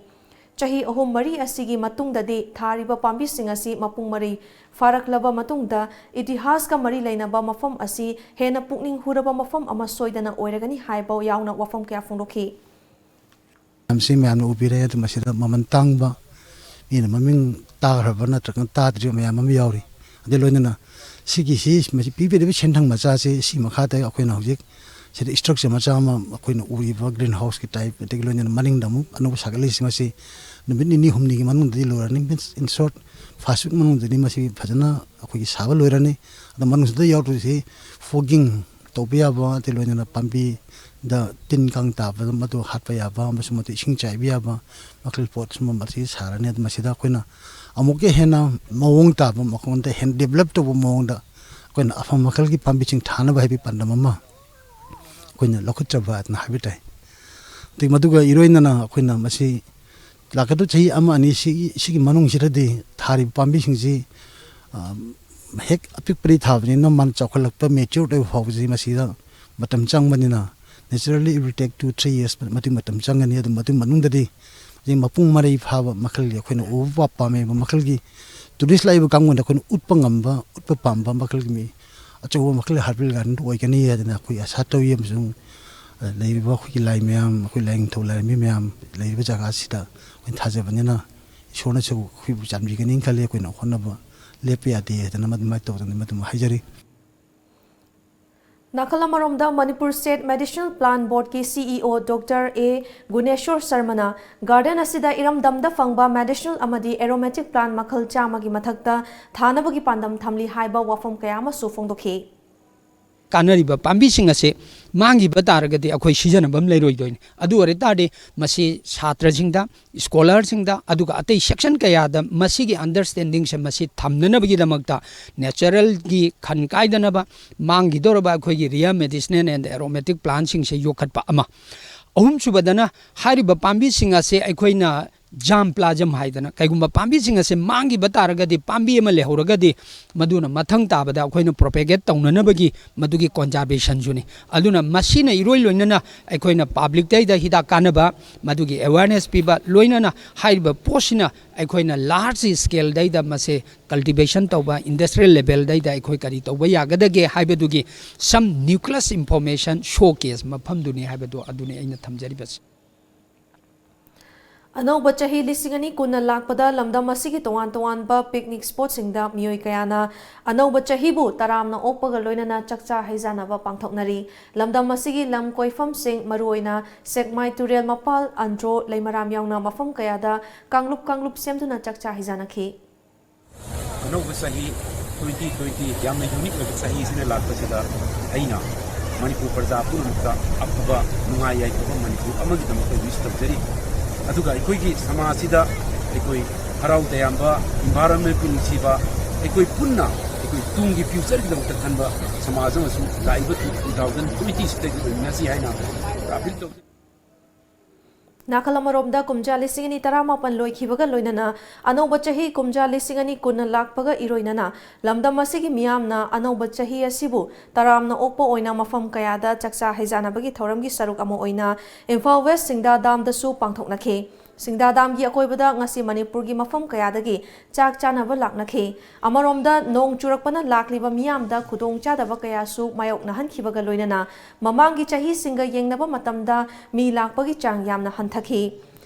ꯆꯍꯤ ꯑꯍꯨꯝ ꯃꯔꯤ ꯑꯁꯤꯒꯤ ꯃꯇꯨꯡꯗꯗꯤ ꯊꯥꯔꯤꯕ ꯄꯥꯝꯕꯤꯁꯤꯡ ꯑꯁꯤ ꯃꯄꯨꯡ ꯃꯔꯩ ꯐꯥꯔꯛꯂꯕ ꯃꯇꯨꯡꯗ ꯏꯇꯤꯍꯥꯁꯀ ꯃꯔꯤ ꯂꯩꯅꯕ ꯃꯐꯝ ꯑꯁꯤ ꯍꯦꯟꯅ ꯄꯨꯛꯅꯤꯡ ꯍꯨꯔꯕ ꯃꯐꯝ ꯑꯃ ꯁꯣꯏꯗꯅ ꯑꯣꯏꯔꯒꯅꯤ ꯍꯥꯏꯕ ꯌꯥꯎꯅ ꯋꯥꯐꯝ ꯀꯌꯥ ꯐꯣꯡꯗꯣꯛꯈꯤ꯫ ꯃꯌꯥꯝꯁꯤ ꯃꯌꯥꯝꯅ ꯎꯕꯤꯔꯦ꯫ ꯑꯗꯨ ꯃꯁꯤꯗ ꯃꯃꯜ ꯇꯥꯡꯕ, ꯃꯤꯅ ꯃꯃꯤꯡ ꯇꯥꯈ꯭ꯔꯕ ꯅꯠꯇ꯭ꯔꯒꯅ ꯇꯥꯗ꯭ꯔꯤꯕ ꯃꯌꯥꯝ ꯑꯃ ꯌꯥꯎꯔꯤ꯫ ꯑꯗꯩ ꯂꯣꯏꯅꯅ ꯁꯤꯒꯤꯁꯤ, ꯃꯁꯤ ꯄꯤꯕꯤꯔꯤꯕ ꯁꯦꯟꯊꯪ ꯃꯆꯥꯁꯤ, ꯁꯤ ꯃꯈꯥꯗ ꯑꯩꯈꯣꯏꯅ ꯍꯧꯖꯤꯛ ꯁꯤꯗ structure ꯃꯆꯥ ꯑꯃ ꯑꯩꯈꯣꯏꯅ ꯎꯔꯤꯕ green houseꯀꯤ type, ꯑꯗꯒꯤ ꯂꯣꯏꯅꯅ ꯃꯅꯤꯡꯗ ꯑꯃꯨꯛ ꯑꯅꯧꯕ ꯁꯥꯒꯠꯂꯤꯁꯤꯡ ꯑꯁꯤ ꯅꯨꯃꯤꯠ ꯅꯤꯅꯤ ꯍꯨꯝꯅꯤꯒꯤ ꯃꯅꯨꯡꯗꯗꯤ ꯂꯣꯏꯔꯅꯤ꯫ Means, in short, first week ꯃꯅꯨꯡꯗꯗꯤ ꯃꯁꯤ ꯐꯖꯅ ꯑꯩꯈꯣꯏꯒꯤ ꯁꯥꯕ ꯂꯣꯏꯔꯅꯤ꯫ ꯑꯗ ꯃꯅꯨꯡꯁꯤꯗ ꯌꯥꯎꯗꯣꯏꯁꯤ fogging, ꯇꯧꯕ ꯌꯥꯕ, ꯑꯗꯩ ꯂꯣꯏꯅꯅ ꯄꯥꯝꯕꯤꯗ ꯇꯤꯟ ꯀꯥꯡ ꯇꯥꯕꯗ ꯃꯗꯨ ꯍꯥꯠꯄ ꯌꯥꯕ ꯑꯃꯁꯨꯡ ꯃꯗꯨ ꯏꯁꯤꯡ ꯆꯥꯏꯕ ꯌꯥꯕ ꯃꯈꯜ ꯄꯣꯠ ꯁꯨꯝꯕ ꯃꯁꯤ ꯁꯥꯔꯅꯤ꯫ ꯑꯗꯨ ꯃꯁꯤꯗ ꯑꯩꯈꯣꯏꯅ ꯑꯃꯨꯛꯀ ꯍꯦꯟꯅ ꯃꯑꯣꯡ ꯇꯥꯕ, ꯃꯈꯣꯡꯗ ꯍꯦꯟꯅ ꯗꯤꯕꯂꯞ ꯇꯧꯕ ꯃꯑꯣꯡꯗ ꯑꯩꯈꯣꯏꯅ ꯑꯐꯕ ꯃꯈꯜꯒꯤ ꯄꯥꯝꯕꯤꯁꯤꯡ ꯊꯥꯅꯕ ꯍꯥꯏꯕꯒꯤ ꯄꯥꯟꯗꯝ ꯑꯃ ꯑꯩꯈꯣꯏꯅ ꯂꯧꯈꯠꯆꯕ ꯑꯗꯨꯅ ꯍꯥꯏꯕ ꯇꯥꯏ꯫ ꯑꯗꯩ ꯃꯗꯨꯒ ꯏꯔꯣꯏꯅꯅ ꯑꯩꯈꯣꯏꯅ ꯃꯁꯤ ꯂꯥꯛꯀꯗꯕ ꯆꯍꯤ ꯑꯃ ꯑꯅꯤ ꯁꯤꯒꯤ, ꯁꯤꯒꯤ ꯃꯅꯨꯡꯁꯤꯗꯗꯤ ꯊꯥꯔꯤꯕ ꯄꯥꯝꯕꯤꯁꯤꯡꯁꯤ, ꯑ, ꯍꯦꯛ ꯑꯄꯤꯛꯄꯗꯒꯤ ꯊꯥꯕꯅꯤꯅ ꯃꯥꯅ ꯆꯥꯎꯈꯠꯂꯛꯄ, ꯃꯦꯆ꯭ꯌꯣꯔ ꯑꯣꯏꯕ ꯐꯥꯎꯕꯁꯤ ꯃꯁꯤꯗ ꯃꯇꯝ ꯆꯪꯕꯅꯤꯅ, naturally it will take two, three years, ꯃꯇꯨꯡ ꯃꯇꯝ ꯆꯪꯒꯅꯤ꯫ ꯑꯗꯨ ꯃꯗꯨ ꯃꯅꯨꯡꯗꯗꯤ ꯍꯧꯖꯤꯛ ꯃꯄꯨꯡ ꯃꯔꯩ ꯐꯥꯕ ꯃꯈꯜꯒꯤ ꯑꯩꯈꯣꯏꯅ ꯎꯕ ꯄꯥꯝꯃꯦꯕ ꯃꯈꯜꯒꯤ ꯇꯨꯔꯤꯁ ꯂꯥꯛꯏꯕ ꯀꯥꯡꯕꯨꯗ ꯑꯩꯈꯣꯏꯅ ꯎꯠꯄ ꯉꯝꯕ, ꯎꯠꯄ ꯄꯥꯝꯕ ꯃꯈꯜꯒꯤ ꯃꯤ ꯑꯆꯧꯕ ꯃꯈꯜꯒꯤ ꯍꯥꯔꯕꯦꯜ ꯒꯥꯔꯗꯦꯟ ꯑꯣꯏꯒꯅꯤ ꯍꯥꯏꯗꯅ ꯑꯩꯈꯣꯏ ꯑꯥꯁꯥ ꯇꯧꯏ꯫ ꯑꯃꯁꯨꯡ, ꯑ, ꯂꯩꯔꯤꯕ ꯑꯩꯈꯣꯏꯒꯤ ꯂꯥꯏ ꯃꯌꯥꯝ, ꯑꯩꯈꯣꯏ ꯂꯥꯏꯅꯤꯡꯊꯧ ꯂꯥꯏꯔꯦꯝꯕꯤ ꯃꯌꯥꯝ ꯂꯩꯔꯤꯕ ꯖꯒꯥꯁꯤꯗ ꯑꯩꯈꯣꯏꯅ ꯊꯥꯖꯕꯅꯤꯅ ꯏꯁꯣꯔꯅꯁꯨ ꯑꯩꯈꯣꯏꯕꯨ ꯆꯥꯟꯕꯤꯒꯅꯤ ꯈꯜꯂꯤ꯫ ꯑꯩꯈꯣꯏꯅ ꯍꯣꯠꯅꯕ ꯂꯦꯞꯄ ꯌꯥꯗꯦ ꯍꯥꯏꯗꯅ ꯃꯗꯨꯃꯥꯏꯅ ꯇꯧꯗꯅ ꯃꯗꯨꯃ ꯍꯥꯏꯖꯔꯤ꯫ ꯅꯥꯀꯜ ꯑꯃꯔꯣꯝꯗ, ꯃꯅꯤꯄꯨꯔ ꯁ꯭ꯇꯦꯠ ꯃꯦꯗꯤꯁꯤꯅꯦꯜ ꯄ꯭ꯂꯥꯟ ꯕꯣꯔꯗꯀꯤ ꯁꯤ ꯏ ꯑꯣ ꯗꯣꯛꯇꯔ ꯑꯦ ꯒꯨꯅꯦꯁꯣꯔ ꯁꯔꯃꯅ ꯒꯥꯔꯗꯦꯟ ꯑꯁꯤꯗ ꯏꯔꯝꯗꯝꯗ ꯐꯪꯕ ꯃꯦꯗꯤꯁꯤꯅꯦꯜ ꯑꯃꯗꯤ ꯑꯦꯔꯣꯃꯦꯇꯤꯛ ꯄ꯭ꯂꯥꯟ ꯃꯈꯜ ꯆꯥꯝꯃꯒꯤ ꯃꯊꯛꯇ ꯊꯥꯅꯕꯒꯤ ꯄꯥꯟꯗꯝ ꯊꯝꯂꯤ ꯍꯥꯏꯕ ꯋꯥꯐꯝ ꯀꯌꯥ ꯑꯃꯁꯨ ꯐꯣꯡꯗꯣꯛꯈꯤ꯫ ꯀꯥꯟꯅꯔꯤꯕ ꯄꯥꯝꯕꯤꯁꯤꯡ ꯑꯁꯤ ꯃꯥꯡꯈꯤꯕ ꯇꯥꯔꯒꯗꯤ ꯑꯩꯈꯣꯏ ꯁꯤꯖꯤꯟꯅꯕ ꯑꯃ ꯂꯩꯔꯣꯏꯗꯣꯏꯅꯤ꯫ ꯑꯗꯨ ꯑꯣꯏꯔ ꯇꯥꯔꯗꯤ ꯃꯁꯤ ꯁꯥꯇ꯭ꯔꯁꯤꯡꯗ, ꯁ꯭ꯀꯣꯂꯔꯁꯤꯡꯗ, ꯑꯗꯨꯒ ꯑꯇꯩ ꯁꯦꯛꯁꯟ ꯀꯌꯥꯗ ꯃꯁꯤꯒꯤ ꯑꯟꯗꯔꯁ꯭ꯇꯦꯟꯗꯤꯡꯁꯦ ꯃꯁꯤ ꯊꯝꯅꯅꯕꯒꯤꯗꯃꯛꯇ ꯅꯦꯆꯔꯦꯜꯒꯤ ꯈꯟ ꯀꯥꯏꯗꯅꯕ, ꯃꯥꯡꯈꯤꯗꯧꯔꯕ ꯑꯩꯈꯣꯏꯒꯤ ꯔꯤꯌꯔ ꯃꯦꯗꯤꯁꯤꯅꯦꯜ ꯑꯦꯟ ꯑꯦꯔꯣꯃꯦꯇꯤꯛ ꯄ꯭ꯂꯥꯟꯁꯤꯡꯁꯦ ꯌꯣꯛꯈꯠꯄ ꯑꯃ꯫ ꯑꯍꯨꯝꯁꯨꯕꯗꯅ, ꯍꯥꯏꯔꯤꯕ ꯄꯥꯝꯕꯤꯁꯤꯡ ꯑꯁꯦ ꯑꯩꯈꯣꯏꯅ ꯖꯥꯝ ꯄ꯭ꯂꯥꯖꯝ ꯍꯥꯏꯗꯅ, ꯀꯩꯒꯨꯝꯕ ꯄꯥꯝꯕꯤꯁꯤꯡ ꯑꯁꯦ ꯃꯥꯡꯈꯤꯕ ꯇꯥꯔꯒꯗꯤ, ꯄꯥꯝꯕꯤ ꯑꯃ ꯂꯩꯍꯧꯔꯒꯗꯤ, ꯃꯗꯨꯅ ꯃꯊꯪ ꯇꯥꯕꯗ ꯑꯩꯈꯣꯏꯅ ꯄ꯭ꯔꯣꯄꯦꯒꯦꯠ ꯇꯧꯅꯅꯕꯒꯤ ꯃꯗꯨꯒꯤ ꯀꯣꯟꯖꯥꯔꯕꯦꯁꯟꯁꯨꯅꯤ꯫ ꯑꯗꯨꯅ ꯃꯁꯤꯅ ꯏꯔꯣꯏ ꯂꯣꯏꯅꯅ ꯑꯩꯈꯣꯏꯅ ꯄꯕ꯭ꯂꯤꯛꯇꯩꯗ ꯍꯤꯗꯥꯛ ꯀꯥꯟꯅꯕ, ꯃꯗꯨꯒꯤ ꯑꯦꯋꯥꯔꯅꯦꯁ ꯄꯤꯕ, ꯂꯣꯏꯅꯅ ꯍꯥꯏꯔꯤꯕ ꯄꯣꯠꯁꯤꯅ ꯑꯩꯈꯣꯏꯅ ꯂꯥꯔꯖ ꯁ꯭ꯀꯦꯜꯗꯩꯗ ꯃꯁꯦ ꯀꯜꯇꯤꯚꯦꯁꯟ ꯇꯧꯕ, ꯏꯟꯗꯁꯇ꯭ꯔꯤꯌꯦꯜ ꯂꯦꯚꯦꯜꯗꯩꯗ ꯑꯩꯈꯣꯏ ꯀꯔꯤ ꯇꯧꯕ ꯌꯥꯒꯗꯒꯦ ꯍꯥꯏꯕꯗꯨꯒꯤ ꯁꯝ ꯅ꯭ꯌꯨꯀ꯭ꯂꯤꯌꯁ ꯏꯟꯐꯣꯔꯃꯦꯁꯟ ꯁꯣ ꯀꯦꯁ ꯃꯐꯝꯗꯨꯅꯤ ꯍꯥꯏꯕꯗꯨ ꯑꯗꯨꯅꯤ ꯑꯩꯅ ꯊꯝꯖꯔꯤꯕꯁꯤ꯫ ꯑꯅꯧꯕ ꯆꯍꯤ ꯂꯤꯁꯤꯡ ꯑꯅꯤ ꯀꯨꯟꯅ ꯂꯥꯛꯄꯗ ꯂꯝꯗꯝ ꯑꯁꯤꯒꯤ ꯇꯣꯉꯥꯟ ꯇꯣꯉꯥꯟꯕ ꯄꯤꯛꯅꯤꯛ ꯁ꯭ꯄꯣꯠꯁꯤꯡꯗ ꯃꯤꯑꯣꯏ ꯀꯌꯥꯅ ꯑꯅꯧꯕ ꯆꯍꯤꯕꯨ ꯇꯔꯥꯝꯅ ꯑꯣꯛꯄꯒ ꯂꯣꯏꯅꯅ ꯆꯥꯛꯆꯥ ꯍꯩꯖꯥꯅꯕ ꯄꯥꯡꯊꯣꯛꯅꯔꯤ꯫ ꯂꯝꯗꯝ ꯑꯁꯤꯒꯤ ꯂꯝ ꯀꯣꯏꯐꯝꯁꯤꯡ, ꯃꯔꯨꯑꯣꯏꯅ ꯁꯦꯛꯃꯥꯏ ꯇꯨꯔꯦꯜ ꯃꯄꯥꯜ, ꯑꯟꯗ꯭ꯔꯣ, ꯂꯩꯃꯔꯥꯝ ꯌꯥꯎꯅ ꯃꯐꯝ ꯀꯌꯥꯗ ꯀꯥꯡꯂꯨꯞ ꯀꯥꯡꯂꯨꯞ ꯁꯦꯝꯗꯨꯅ ꯆꯥꯛꯆꯥ ꯍꯩꯖꯥꯅꯈꯤ꯫ ꯑꯅꯧꯕ ꯆꯍꯤ ꯇ꯭ꯋꯦꯟꯇꯤ ꯇ꯭ꯋꯦꯟꯇꯤ ꯌꯥꯝꯅ ꯌꯨꯅꯤꯛ ꯑꯣꯏꯕ ꯆꯍꯤꯁꯤꯅ ꯂꯥꯛꯄꯁꯤꯗ ꯑꯩꯅ ꯃꯅꯤꯄꯨꯔ ꯄ꯭ꯔꯖꯥ ꯄꯨꯝꯅꯃꯛꯇ ꯑꯐꯕ, ꯅꯨꯡꯉꯥꯏ ꯌꯥꯏꯐꯕ ꯃꯅꯤꯄꯨꯔ ꯑꯃꯒꯤꯗꯃꯛꯇ ꯋꯤꯁ ꯇꯧꯖꯔꯤ꯫ ꯑꯗꯨꯒ ꯑꯩꯈꯣꯏꯒꯤ ꯁꯃꯥꯖꯁꯤꯗ ꯑꯩꯈꯣꯏ ꯍꯔꯥꯎ ꯇꯌꯥꯝꯕ, ꯏꯟꯚꯥꯏꯔꯣꯟꯃꯦꯟꯕꯨ ꯅꯨꯡꯁꯤꯕ, ꯑꯩꯈꯣꯏ ꯄꯨꯟꯅ ꯑꯩꯈꯣꯏ ꯇꯨꯡꯒꯤ ꯐ꯭ꯌꯨꯆꯔꯒꯤꯗꯃꯛꯇ ꯈꯟꯕ ꯁꯃꯥꯖ ꯑꯃꯁꯨ ꯂꯥꯛꯏꯕ ꯇꯨ ꯊꯥꯎꯖꯟ ꯇ꯭ꯋꯦꯟꯇꯤꯁꯤꯗꯒꯤ ꯑꯣꯏꯃꯤꯟꯅꯁꯤ ꯍꯥꯏꯅ ꯑꯄꯤꯜ ꯇꯧꯖꯔꯤ꯫ ꯅꯥꯀꯜ ꯑꯃꯔꯣꯝꯗ, ꯀꯨꯝꯖꯥ ꯂꯤꯁꯤꯡ ꯑꯅꯤ ꯇꯔꯥꯃꯥꯄꯟ ꯂꯣꯏꯈꯤꯕꯒ ꯂꯣꯏꯅꯅ ꯑꯅꯧꯕ ꯆꯍꯤ ꯀꯨꯝꯖꯥ ꯂꯤꯁꯤꯡ ꯑꯅꯤ ꯀꯨꯟꯅ ꯂꯥꯛꯄꯒ ꯏꯔꯣꯏꯅꯅ ꯂꯝꯗꯝ ꯑꯁꯤꯒꯤ ꯃꯤꯌꯥꯝꯅ ꯑꯅꯧꯕ ꯆꯍꯤ ꯑꯁꯤꯕꯨ ꯇꯔꯥꯝꯅ ꯑꯣꯛꯄ ꯑꯣꯏꯅ ꯃꯐꯝ ꯀꯌꯥꯗ ꯆꯥꯛꯆꯥ ꯍꯩꯖꯥꯟꯅꯕꯒꯤ ꯊꯧꯔꯝꯒꯤ ꯁꯔꯨꯛ ꯑꯃ ꯑꯣꯏꯅ ꯏꯝꯐꯥꯜ ꯋꯦꯁ ꯁꯤꯡꯗꯥ ꯗꯥꯝꯗꯁꯨ ꯄꯥꯡꯊꯣꯛꯅꯈꯤ꯫ ꯁꯤꯡꯗꯥ ꯗꯥꯝꯒꯤ ꯑꯀꯣꯏꯕꯗ ꯉꯁꯤ ꯃꯅꯤꯄꯨꯔꯒꯤ ꯃꯐꯝ ꯀꯌꯥꯗꯒꯤ ꯆꯥꯛ ꯆꯥꯅꯕ ꯂꯥꯛꯅꯈꯤ꯫ ꯑꯃꯔꯣꯝꯗ, ꯅꯣꯡ ꯆꯨꯔꯛꯄꯅ ꯂꯥꯛꯂꯤꯕ ꯃꯤꯌꯥꯝꯗ ꯈꯨꯗꯣꯡꯆꯥꯗꯕ ꯀꯌꯥꯁꯨ ꯃꯥꯌꯣꯛꯅꯍꯟꯈꯤꯕꯒ ꯂꯣꯏꯅꯅ ꯃꯃꯥꯡꯒꯤ ꯆꯍꯤꯁꯤꯡꯒ ꯌꯦꯡꯅꯕ ꯃꯇꯝꯗ ꯃꯤ ꯂꯥꯛꯄꯒꯤ ꯆꯥꯡ ꯌꯥꯝꯅ ꯍꯟꯊꯈꯤ꯫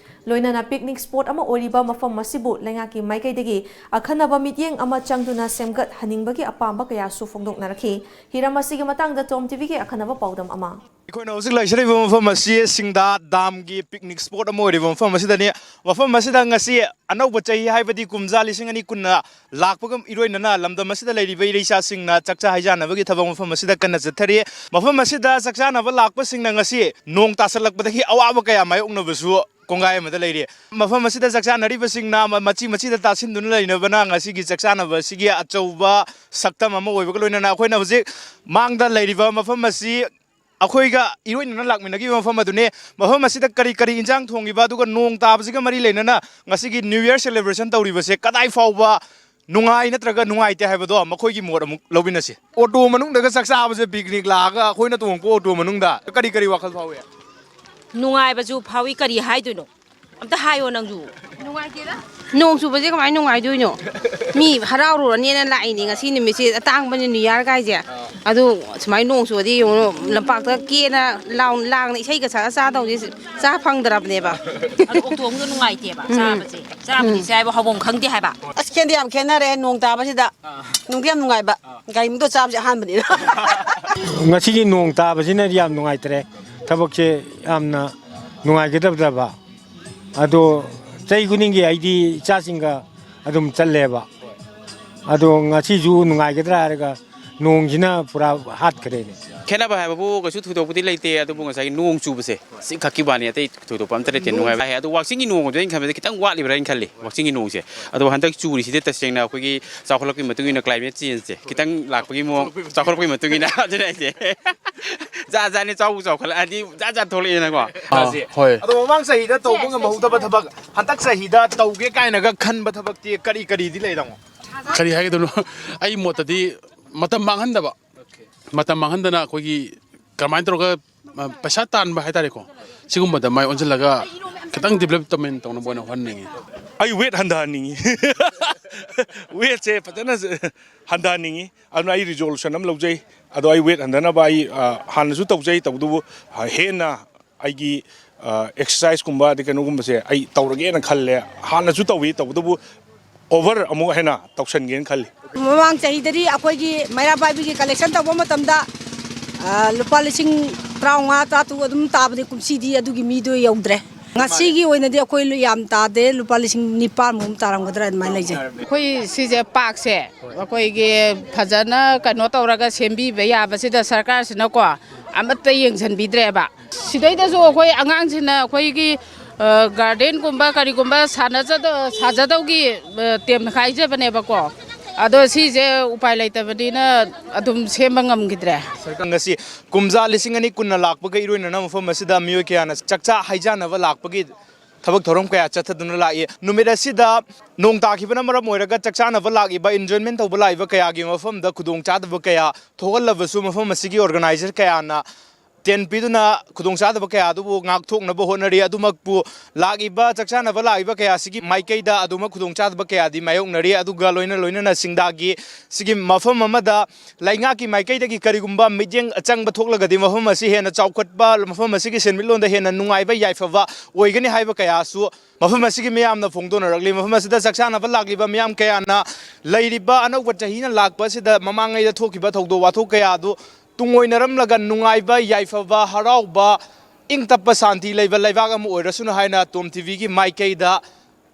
ꯂꯣꯏꯅꯅ ꯄꯤꯛꯅꯤꯛ ꯁ꯭ꯄꯣꯠ ꯑꯃ ꯑꯣꯏꯔꯤꯕ ꯃꯐꯝ ꯑꯁꯤꯕꯨ ꯂꯩꯉꯥꯛꯀꯤ ꯃꯥꯏꯀꯩꯗꯒꯤ ꯑꯈꯟꯅꯕ ꯃꯤꯠꯌꯦꯡ ꯑꯃ ꯆꯪꯗꯨꯅ ꯁꯦꯝꯒꯠꯍꯟꯅꯤꯡꯕꯒꯤ ꯑꯄꯥꯝꯕ ꯀꯌꯥꯁꯨ ꯐꯣꯡꯗꯣꯛꯅꯔꯛꯈꯤ꯫ ꯍꯤꯔꯝ ꯑꯁꯤꯒꯤ ꯃꯇꯥꯡꯗ ꯇꯣꯝ ꯇꯤꯚꯤꯒꯤ ꯑꯈꯟꯅꯕ ꯄꯥꯎꯗꯝ ꯑꯃ꯫ ꯑꯩꯈꯣꯏꯅ ꯍꯧꯖꯤꯛ ꯂꯩꯖꯔꯤꯕ ꯃꯐꯝ ꯑꯁꯤ ꯁꯤꯡꯗꯥ ꯗꯥꯝꯒꯤ ꯄꯤꯛꯅꯤꯛ ꯁ꯭ꯄꯣꯠ ꯑꯃ ꯑꯣꯏꯔꯤꯕ ꯃꯐꯝ ꯑꯁꯤꯗꯅꯤ꯫ ꯃꯐꯝ ꯑꯁꯤꯗ ꯉꯁꯤ ꯑꯅꯧꯕ ꯆꯍꯤ, ꯍꯥꯏꯕꯗꯤ ꯀꯨꯝꯖꯥ ꯂꯤꯁꯤꯡ ꯑꯅꯤ ꯀꯨꯟꯅ ꯂꯥꯛꯄꯒ ꯏꯔꯣꯏꯅꯅ ꯂꯝꯗꯝ ꯑꯁꯤꯗ ꯂꯩꯔꯤꯕ ꯏꯔꯩꯆꯥꯁꯤꯡꯅ ꯆꯥꯛꯆꯥ ꯍꯩꯖꯥꯟꯅꯕꯒꯤ ꯊꯕꯛ ꯃꯐꯝ ꯑꯁꯤꯗ ꯀꯟꯅ ꯆꯠꯊꯔꯤ꯫ ꯃꯐꯝ ꯑꯁꯤꯗ ꯆꯥꯛꯆꯥꯅꯕ ꯂꯥꯛꯄꯁꯤꯡꯅ ꯉꯁꯤ ꯅꯣꯡ ꯇꯥꯁꯜꯂꯛꯄꯗꯒꯤ ꯑꯋꯥꯕ ꯀꯌꯥ ꯃꯥꯌꯣꯛꯅꯕꯁꯨ ꯀꯣꯡꯒꯥꯏ ꯑꯃꯗ ꯂꯩꯔꯤ꯫ ꯃꯐꯝ ꯑꯁꯤꯗ ꯆꯥꯛꯆꯥꯅꯔꯤꯕꯁꯤꯡꯅ ꯃ-, ꯃꯆꯤ ꯃꯆꯤꯗ ꯇꯥꯁꯤꯟꯗꯨꯅ ꯂꯩꯅꯕꯅ ꯉꯁꯤꯒꯤ ꯆꯥꯛꯆꯥꯅꯕ ꯑꯁꯤꯒꯤ ꯑꯆꯧꯕ ꯁꯛꯇꯝ ꯑꯃ ꯑꯣꯏꯕꯒ ꯂꯣꯏꯅꯅ ꯑꯩꯈꯣꯏꯅ ꯍꯧꯖꯤꯛ ꯃꯥꯡꯗ ꯂꯩꯔꯤꯕ ꯃꯐꯝ ꯑꯁꯤ ꯑꯩꯈꯣꯏꯒ ꯏꯔꯣꯏꯅꯅ ꯂꯥꯛꯃꯤꯟꯅꯈꯤꯕ ꯃꯐꯝ ꯑꯗꯨꯅꯤ꯫ ꯃꯐꯝ ꯑꯁꯤꯗ ꯀꯔꯤ ꯀꯔꯤ ꯏꯟꯖꯥꯡ ꯊꯣꯡꯉꯤꯕ, ꯑꯗꯨꯒ ꯅꯣꯡ ꯇꯥꯕꯁꯤꯒ ꯃꯔꯤ ꯂꯩꯅꯅ ꯉꯁꯤꯒꯤ New Year celebration ꯇꯧꯔꯤꯕꯁꯦ ꯀꯗꯥꯏ ꯐꯥꯎꯕ ꯅꯨꯡꯉꯥꯏ ꯅꯠꯇ꯭ꯔꯒ ꯅꯨꯡꯉꯥꯏꯇꯦ ꯍꯥꯏꯕꯗꯣ ꯃꯈꯣꯏꯒꯤ ꯃꯣꯠ ꯑꯃꯨꯛ ꯂꯧꯃꯤꯟꯅꯁꯤ꯫ ꯑꯣꯇꯣ ꯃꯅꯨꯡꯗꯒ ꯆꯥꯛ ꯆꯥꯕꯁꯦ, ꯄꯤꯛꯅꯤꯛ ꯂꯥꯛꯑꯒ ꯑꯩꯈꯣꯏꯅ ꯇꯣꯡꯉꯛꯄ ꯑꯣꯇꯣ ꯃꯅꯨꯡꯗ ꯀꯔꯤ ꯀꯔꯤ ꯋꯥꯈꯜ ꯐꯥꯎꯏ? ꯅꯨꯡꯉꯥꯏꯕꯁꯨ ꯐꯥꯎꯏ, ꯀꯔꯤ ꯍꯥꯏꯗꯣꯏꯅꯣ? ꯑꯝꯇ ꯍꯥꯏꯌꯣ ꯅꯪꯁꯨ꯫ ꯅꯣꯡ ꯆꯨꯕꯁꯦ ꯀꯃꯥꯏꯅ ꯅꯨꯡꯉꯥꯏꯗꯣꯏꯅꯣ? ꯃꯤ ꯍꯔꯥꯎꯔꯨꯔꯅꯦꯅ ꯂꯥꯛꯏꯅꯦ ꯉꯁꯤ ꯅꯨꯃꯤꯠꯁꯦ, ꯑꯇꯥꯡꯕꯅꯤ ꯅ꯭ꯌꯨ ꯌꯥꯔ ꯀꯥꯏꯁꯦ꯫ ꯑꯗꯨ ꯁꯨꯃꯥꯏꯅ ꯅꯣꯡ ꯆꯨꯔꯗꯤ ꯌꯦꯡꯉꯨ, ꯂꯝꯄꯥꯛꯇ ꯀꯦꯅ ꯂꯥꯎ-, ꯂꯥꯡꯅ ꯏꯁꯩꯒ ꯁꯛꯑ ꯆꯥꯗꯧꯁꯦ ꯆꯥ ꯐꯪꯗ꯭ꯔꯕꯅꯦꯕ꯫ ꯑꯗꯣ ꯑꯣꯛꯇꯣ ꯑꯃꯨꯛ ꯅꯨꯡꯉꯥꯏꯇꯦꯕ ꯆꯥꯕꯁꯦ꯫ ꯆꯥꯕꯗꯤ ꯆꯥꯏꯕ ꯍꯧꯐꯝ ꯈꯪꯗꯦ ꯍꯥꯏꯕ꯫ ꯑꯁ, ꯈꯦꯠꯗꯤ ꯌꯥꯝ ꯈꯦꯠꯅꯔꯦ ꯅꯣꯡ ꯇꯥꯕꯁꯤꯗ꯫ ꯅꯨꯡꯗꯤ ꯌꯥꯝ ꯅꯨꯡꯉꯥꯏꯕ꯫ ꯒꯥꯔꯤ ꯃꯅꯨꯡꯗ ꯆꯥꯕꯁꯦ ꯑꯍꯥꯟꯕꯅꯤꯅ꯫ ꯉꯁꯤꯒꯤ ꯅꯣꯡ ꯇꯥꯕꯁꯤꯅꯗꯤ ꯌꯥꯝ ꯅꯨꯡꯉꯥꯏꯇ꯭ꯔꯦ꯫ ꯊꯕꯛꯁꯦ ꯌꯥꯝꯅ ꯅꯨꯡꯉꯥꯏꯒꯗꯕꯗꯕ꯫ ꯑꯗꯣ ꯆꯍꯤ ꯈꯨꯗꯤꯡꯒꯤ ꯑꯩꯗꯤ ꯏꯆꯥꯁꯤꯡꯒ ꯑꯗꯨꯝ ꯆꯠꯂꯦꯕ꯫ ꯑꯗꯣ ꯉꯁꯤꯁꯨ ꯅꯨꯡꯉꯥꯏꯒꯗ꯭ꯔꯥ ꯍꯥꯏꯔꯒ ꯅꯣꯡꯁꯤꯅ ꯄꯨꯔꯥ ꯍꯥꯠꯈ꯭ꯔꯦꯅꯦ꯫ ꯈꯦꯠꯅꯕ ꯍꯥꯏꯕꯕꯨ ꯀꯩꯁꯨ ꯊꯣꯏꯗꯣꯛꯄꯗꯤ ꯂꯩꯇꯦ, ꯑꯗꯨꯕꯨ ꯉꯁꯥꯏꯒꯤ ꯅꯣꯡ ꯆꯨꯕꯁꯦ ꯁꯤ ꯈꯛꯀꯤ ꯋꯥꯅꯤ, ꯑꯇꯩ ꯊꯣꯏꯗꯣꯛꯄ ꯑꯝꯇ ꯂꯩꯇꯦ꯫ ꯅꯨꯡꯉꯥꯏꯕ ꯍꯥꯏ ꯑꯗꯣ ꯋꯥꯛꯆꯤꯡꯒꯤ ꯅꯣꯡ ꯑꯣꯏꯗꯣꯏꯅ ꯈꯟꯕꯗ ꯈꯤꯇꯪ ꯋꯥꯠꯂꯤꯕ꯭ꯔꯥ ꯍꯥꯏꯅ ꯈꯜꯂꯤ, ꯋꯥꯛꯆꯤꯡꯒꯤ ꯅꯣꯡꯁꯦ꯫ ꯑꯗꯣ ꯍꯟꯗꯛ ꯆꯨꯔꯤꯁꯤꯗꯤ ꯇꯁꯦꯡꯅ ꯑꯩꯈꯣꯏꯒꯤ ꯆꯥꯎꯈꯠꯂꯛꯄꯒꯤ ꯃꯇꯨꯡ ꯏꯟꯅ climate changeꯁꯦ ꯈꯤꯇꯪ ꯂꯥꯛꯄꯒꯤ ꯃꯑꯣꯡ, ꯆꯥꯎꯈꯠꯂꯛꯄꯒꯤ ꯃꯇꯨꯡ ꯏꯟꯅ ꯑꯗꯨꯅ ꯑꯩꯁꯦ ꯖꯥꯠ ꯖꯥꯠꯅꯤ, ꯆꯥꯎꯕꯨ ꯆꯥꯎꯈꯠꯂꯛꯑꯗꯤ ꯖꯥꯠ ꯖꯥꯠ ꯊꯣꯛꯂꯛꯑꯦꯅꯀꯣ꯫ ꯑꯥ, ꯍꯣꯏ꯫ ꯑꯗꯣ ꯃꯃꯥꯡ ꯆꯍꯤꯗ ꯇꯧꯕ ꯉꯝꯍꯧꯗꯕ ꯊꯕꯛ ꯍꯟꯗꯛ ꯆꯍꯤꯗ ꯇꯧꯒꯦ ꯀꯥꯏꯅꯒ ꯈꯟꯕ ꯊꯕꯛꯇꯤ ꯀꯔꯤ ꯀꯔꯤꯗꯤ ꯂꯩꯔꯝꯃꯣ? ꯀꯔꯤ ꯍꯥꯏꯒꯗꯕꯅꯣ? ꯑꯩ ꯃꯣꯠꯇꯗꯤ ꯃꯇꯝ ꯃꯥꯡꯍꯟꯗꯕ, ꯃꯇꯝ ꯃꯥꯡꯍꯟꯗꯅ ꯑꯩꯈꯣꯏꯒꯤ ꯀꯃꯥꯏꯅ ꯇꯧꯔꯒ, ꯑ, ꯄꯩꯁꯥ ꯇꯥꯟꯕ ꯍꯥꯏꯇꯥꯔꯦꯀꯣ, ꯁꯤꯒꯨꯝꯕꯗ ꯃꯥꯏ ꯑꯣꯟꯁꯤꯜꯂꯒ ꯈꯤꯇꯪ development ꯇꯧꯅꯕ ꯑꯣꯏꯅ ꯍꯣꯠꯅꯅꯤꯡꯉꯤ꯫ ꯑꯩ weight ꯍꯟꯊꯍꯟꯅꯤꯡꯉꯤ꯫ Weightꯁꯦ ꯐꯖꯅ ꯍꯟꯊꯍꯟꯅꯤꯡꯉꯤ꯫ ꯑꯗꯨꯅ ꯑꯩ resolution ꯑꯃ ꯂꯧꯖꯩ꯫ ꯑꯗꯣ ꯑꯩ weight ꯍꯟꯊꯅꯕ ꯑꯩ, ꯑ, ꯍꯥꯟꯅꯁꯨ ꯇꯧꯖꯩ, ꯇꯧꯕꯇꯕꯨ, ꯑ, ꯍꯦꯟꯅ ꯑꯩꯒꯤ, ꯑ, exerciseꯀꯨꯝꯕ ꯑꯗꯩ ꯀꯩꯅꯣꯒꯨꯝꯕꯁꯦ ꯑꯩ ꯇꯧꯔꯒꯦꯅ ꯈꯜꯂꯦ꯫ ꯍꯥꯟꯅꯁꯨ ꯇꯧꯏ, ꯇꯧꯕꯇꯕꯨ over ꯑꯃꯨꯛ ꯍꯦꯟꯅ ꯇꯧꯁꯟꯒꯦꯅ ꯈꯜꯂꯤ꯫ ꯃꯃꯥꯡ ꯆꯍꯤꯗꯗꯤ ꯑꯩꯈꯣꯏꯒꯤ ꯃꯩꯔꯥ ꯄꯥꯏꯕꯤꯒꯤ collection ꯇꯧꯕ ꯃꯇꯝꯗ, ꯑ, ꯂꯨꯄꯥ ꯂꯤꯁꯤꯡ ꯇꯔꯥꯃꯉꯥ, ꯇꯔꯥꯇꯔꯨꯛ ꯑꯗꯨꯝ ꯇꯥꯕꯅꯤ꯫ ꯀꯨꯝꯁꯤꯗꯤ ꯑꯗꯨꯒꯤ ꯃꯤꯗꯣ ꯌꯧꯗ꯭ꯔꯦ꯫ ꯉꯁꯤꯒꯤ ꯑꯣꯏꯅꯗꯤ ꯑꯩꯈꯣꯏ ꯌꯥꯝ ꯇꯥꯗꯦ, ꯂꯨꯄꯥ ꯂꯤꯁꯤꯡ ꯅꯤꯄꯥꯟꯃꯨꯛ ꯇꯥꯔꯝꯒꯗ꯭ꯔꯥ ꯑꯗꯨꯃꯥꯏꯅ ꯂꯩꯖꯩ꯫ ꯑꯩꯈꯣꯏ ꯁꯤꯁꯦ parkꯁꯦ ꯑꯩꯈꯣꯏꯒꯤ ꯐꯖꯅ ꯀꯩꯅꯣ ꯇꯧꯔꯒ ꯁꯦꯝꯕꯤꯕ ꯌꯥꯕꯁꯤꯗ ꯁꯔꯀꯥꯔꯁꯤꯅꯀꯣ ꯑꯃꯠꯇ ꯌꯦꯡꯁꯤꯟꯕꯤꯗ꯭ꯔꯦꯕ꯫ ꯁꯤꯗꯩꯗꯁꯨ ꯑꯩꯈꯣꯏ ꯑꯉꯥꯡꯁꯤꯡꯅ ꯑꯩꯈꯣꯏꯒꯤ, ꯑ, gardenꯒꯨꯝꯕ ꯀꯔꯤꯒꯨꯝꯕ ꯁꯥꯟꯅꯖꯗ-, ꯁꯥꯖꯗꯧꯒꯤ, ꯑ, ꯇꯦꯝ ꯍꯥꯏꯖꯕꯅꯦꯕꯀꯣ꯫ ꯑꯗꯣ ꯁꯤꯁꯦ ꯎꯄꯥꯏ ꯂꯩꯇꯕꯅꯤꯅ ꯑꯗꯨꯝ ꯁꯦꯝꯕ ꯉꯝꯈꯤꯗ꯭ꯔꯦ꯫ ꯉꯁꯤ ꯀꯨꯝꯖꯥ ꯂꯤꯁꯤꯡ ꯑꯅꯤ ꯀꯨꯟꯅ ꯂꯥꯛꯄꯒ ꯏꯔꯣꯏꯅꯅ ꯃꯐꯝ ꯑꯁꯤꯗ ꯃꯤꯑꯣꯏ ꯀꯌꯥꯅ ꯆꯥꯛꯆꯥ ꯍꯩꯖꯥꯟꯅꯕ ꯂꯥꯛꯄꯒꯤ ꯊꯕꯛ ꯊꯧꯔꯝ ꯀꯌꯥ ꯆꯠꯊꯗꯨꯅ ꯂꯥꯛꯏ꯫ ꯅꯨꯃꯤꯠ ꯑꯁꯤꯗ ꯅꯣꯡ ꯇꯥꯈꯤꯕꯅ ꯃꯔꯝ ꯑꯣꯏꯔꯒ ꯆꯥꯛ ꯆꯥꯅꯕ ꯂꯥꯛꯏꯕ, enjoyment ꯇꯧꯕ ꯂꯥꯛꯏꯕ ꯀꯌꯥꯒꯤ ꯃꯐꯝꯗ ꯈꯨꯗꯣꯡꯆꯥꯗꯕ ꯀꯌꯥ ꯊꯣꯛꯍꯜꯂꯕꯁꯨ, ꯃꯐꯝ ꯑꯁꯤꯒꯤ organizer ꯀꯌꯥꯅ tent ꯄꯤꯗꯨꯅ ꯈꯨꯗꯣꯡꯆꯥꯗꯕ ꯀꯌꯥ ꯑꯗꯨꯕꯨ ꯉꯥꯛꯊꯣꯛꯅꯕ ꯍꯣꯠꯅꯔꯤ꯫ ꯑꯗꯨꯃꯛꯄꯨ ꯂꯥꯛꯏꯕ ꯆꯥꯛ ꯆꯥꯅꯕ ꯂꯥꯛꯏꯕ ꯀꯌꯥ ꯑꯁꯤꯒꯤ ꯃꯥꯏꯀꯩꯗ ꯑꯗꯨꯃꯛ ꯈꯨꯗꯣꯡꯆꯥꯗꯕ ꯀꯌꯥꯗꯤ ꯃꯥꯌꯣꯛꯅꯔꯤ꯫ ꯑꯗꯨꯒ ꯂꯣꯏꯅ ꯂꯣꯏꯅꯅ ꯁꯤꯡꯗꯥꯒꯤ ꯁꯤꯒꯤ ꯃꯐꯝ ꯑꯃꯗ ꯂꯩꯉꯥꯛꯀꯤ ꯃꯥꯏꯀꯩꯗꯒꯤ ꯀꯔꯤꯒꯨꯝꯕ ꯃꯤꯠꯌꯦꯡ ꯑꯆꯪꯕ ꯊꯣꯛꯂꯒꯗꯤ ꯃꯐꯝ ꯑꯁꯤ ꯍꯦꯟꯅ ꯆꯥꯎꯈꯠꯄ, ꯃꯐꯝ ꯑꯁꯤꯒꯤ ꯁꯦꯟꯃꯤꯠꯂꯣꯟꯗ ꯍꯦꯟꯅ ꯅꯨꯡꯉꯥꯏꯕ ꯌꯥꯏꯐꯕ ꯑꯣꯏꯒꯅꯤ ꯍꯥꯏꯕ ꯀꯌꯥꯁꯨ ꯃꯐꯝ ꯑꯁꯤꯒꯤ ꯃꯤꯌꯥꯝꯅ ꯐꯣꯡꯗꯣꯛꯅꯔꯛꯂꯤ꯫ ꯃꯐꯝ ꯑꯁꯤꯗ ꯆꯥꯛ ꯆꯥꯅꯕ ꯂꯥꯛꯂꯤꯕ ꯃꯤꯌꯥꯝ ꯀꯌꯥꯅ ꯂꯩꯔꯤꯕ ꯑꯅꯧꯕ ꯆꯍꯤꯅ ꯂꯥꯛꯄ ꯑꯁꯤꯗ ꯃꯃꯥꯡꯉꯩꯗ ꯊꯣꯛꯈꯤꯕ ꯊꯧꯗꯣꯛ ꯋꯥꯊꯣꯛ ꯀꯌꯥ ꯑꯗꯨ ꯇꯨꯡꯑꯣꯏꯅꯔꯝꯂꯒ ꯅꯨꯡꯉꯥꯏꯕ, ꯌꯥꯏꯐꯕ, ꯍꯔꯥꯎꯕ, ꯏꯪ ꯇꯞꯄ, ꯁꯥꯟꯇꯤ ꯂꯩꯕ ꯂꯩꯕꯥꯛ ꯑꯃ ꯑꯣꯏꯔꯁꯅꯨ ꯍꯥꯏꯅ ꯇꯣꯝ ꯇꯤꯚꯤꯒꯤ ꯃꯥꯏꯀꯩꯗ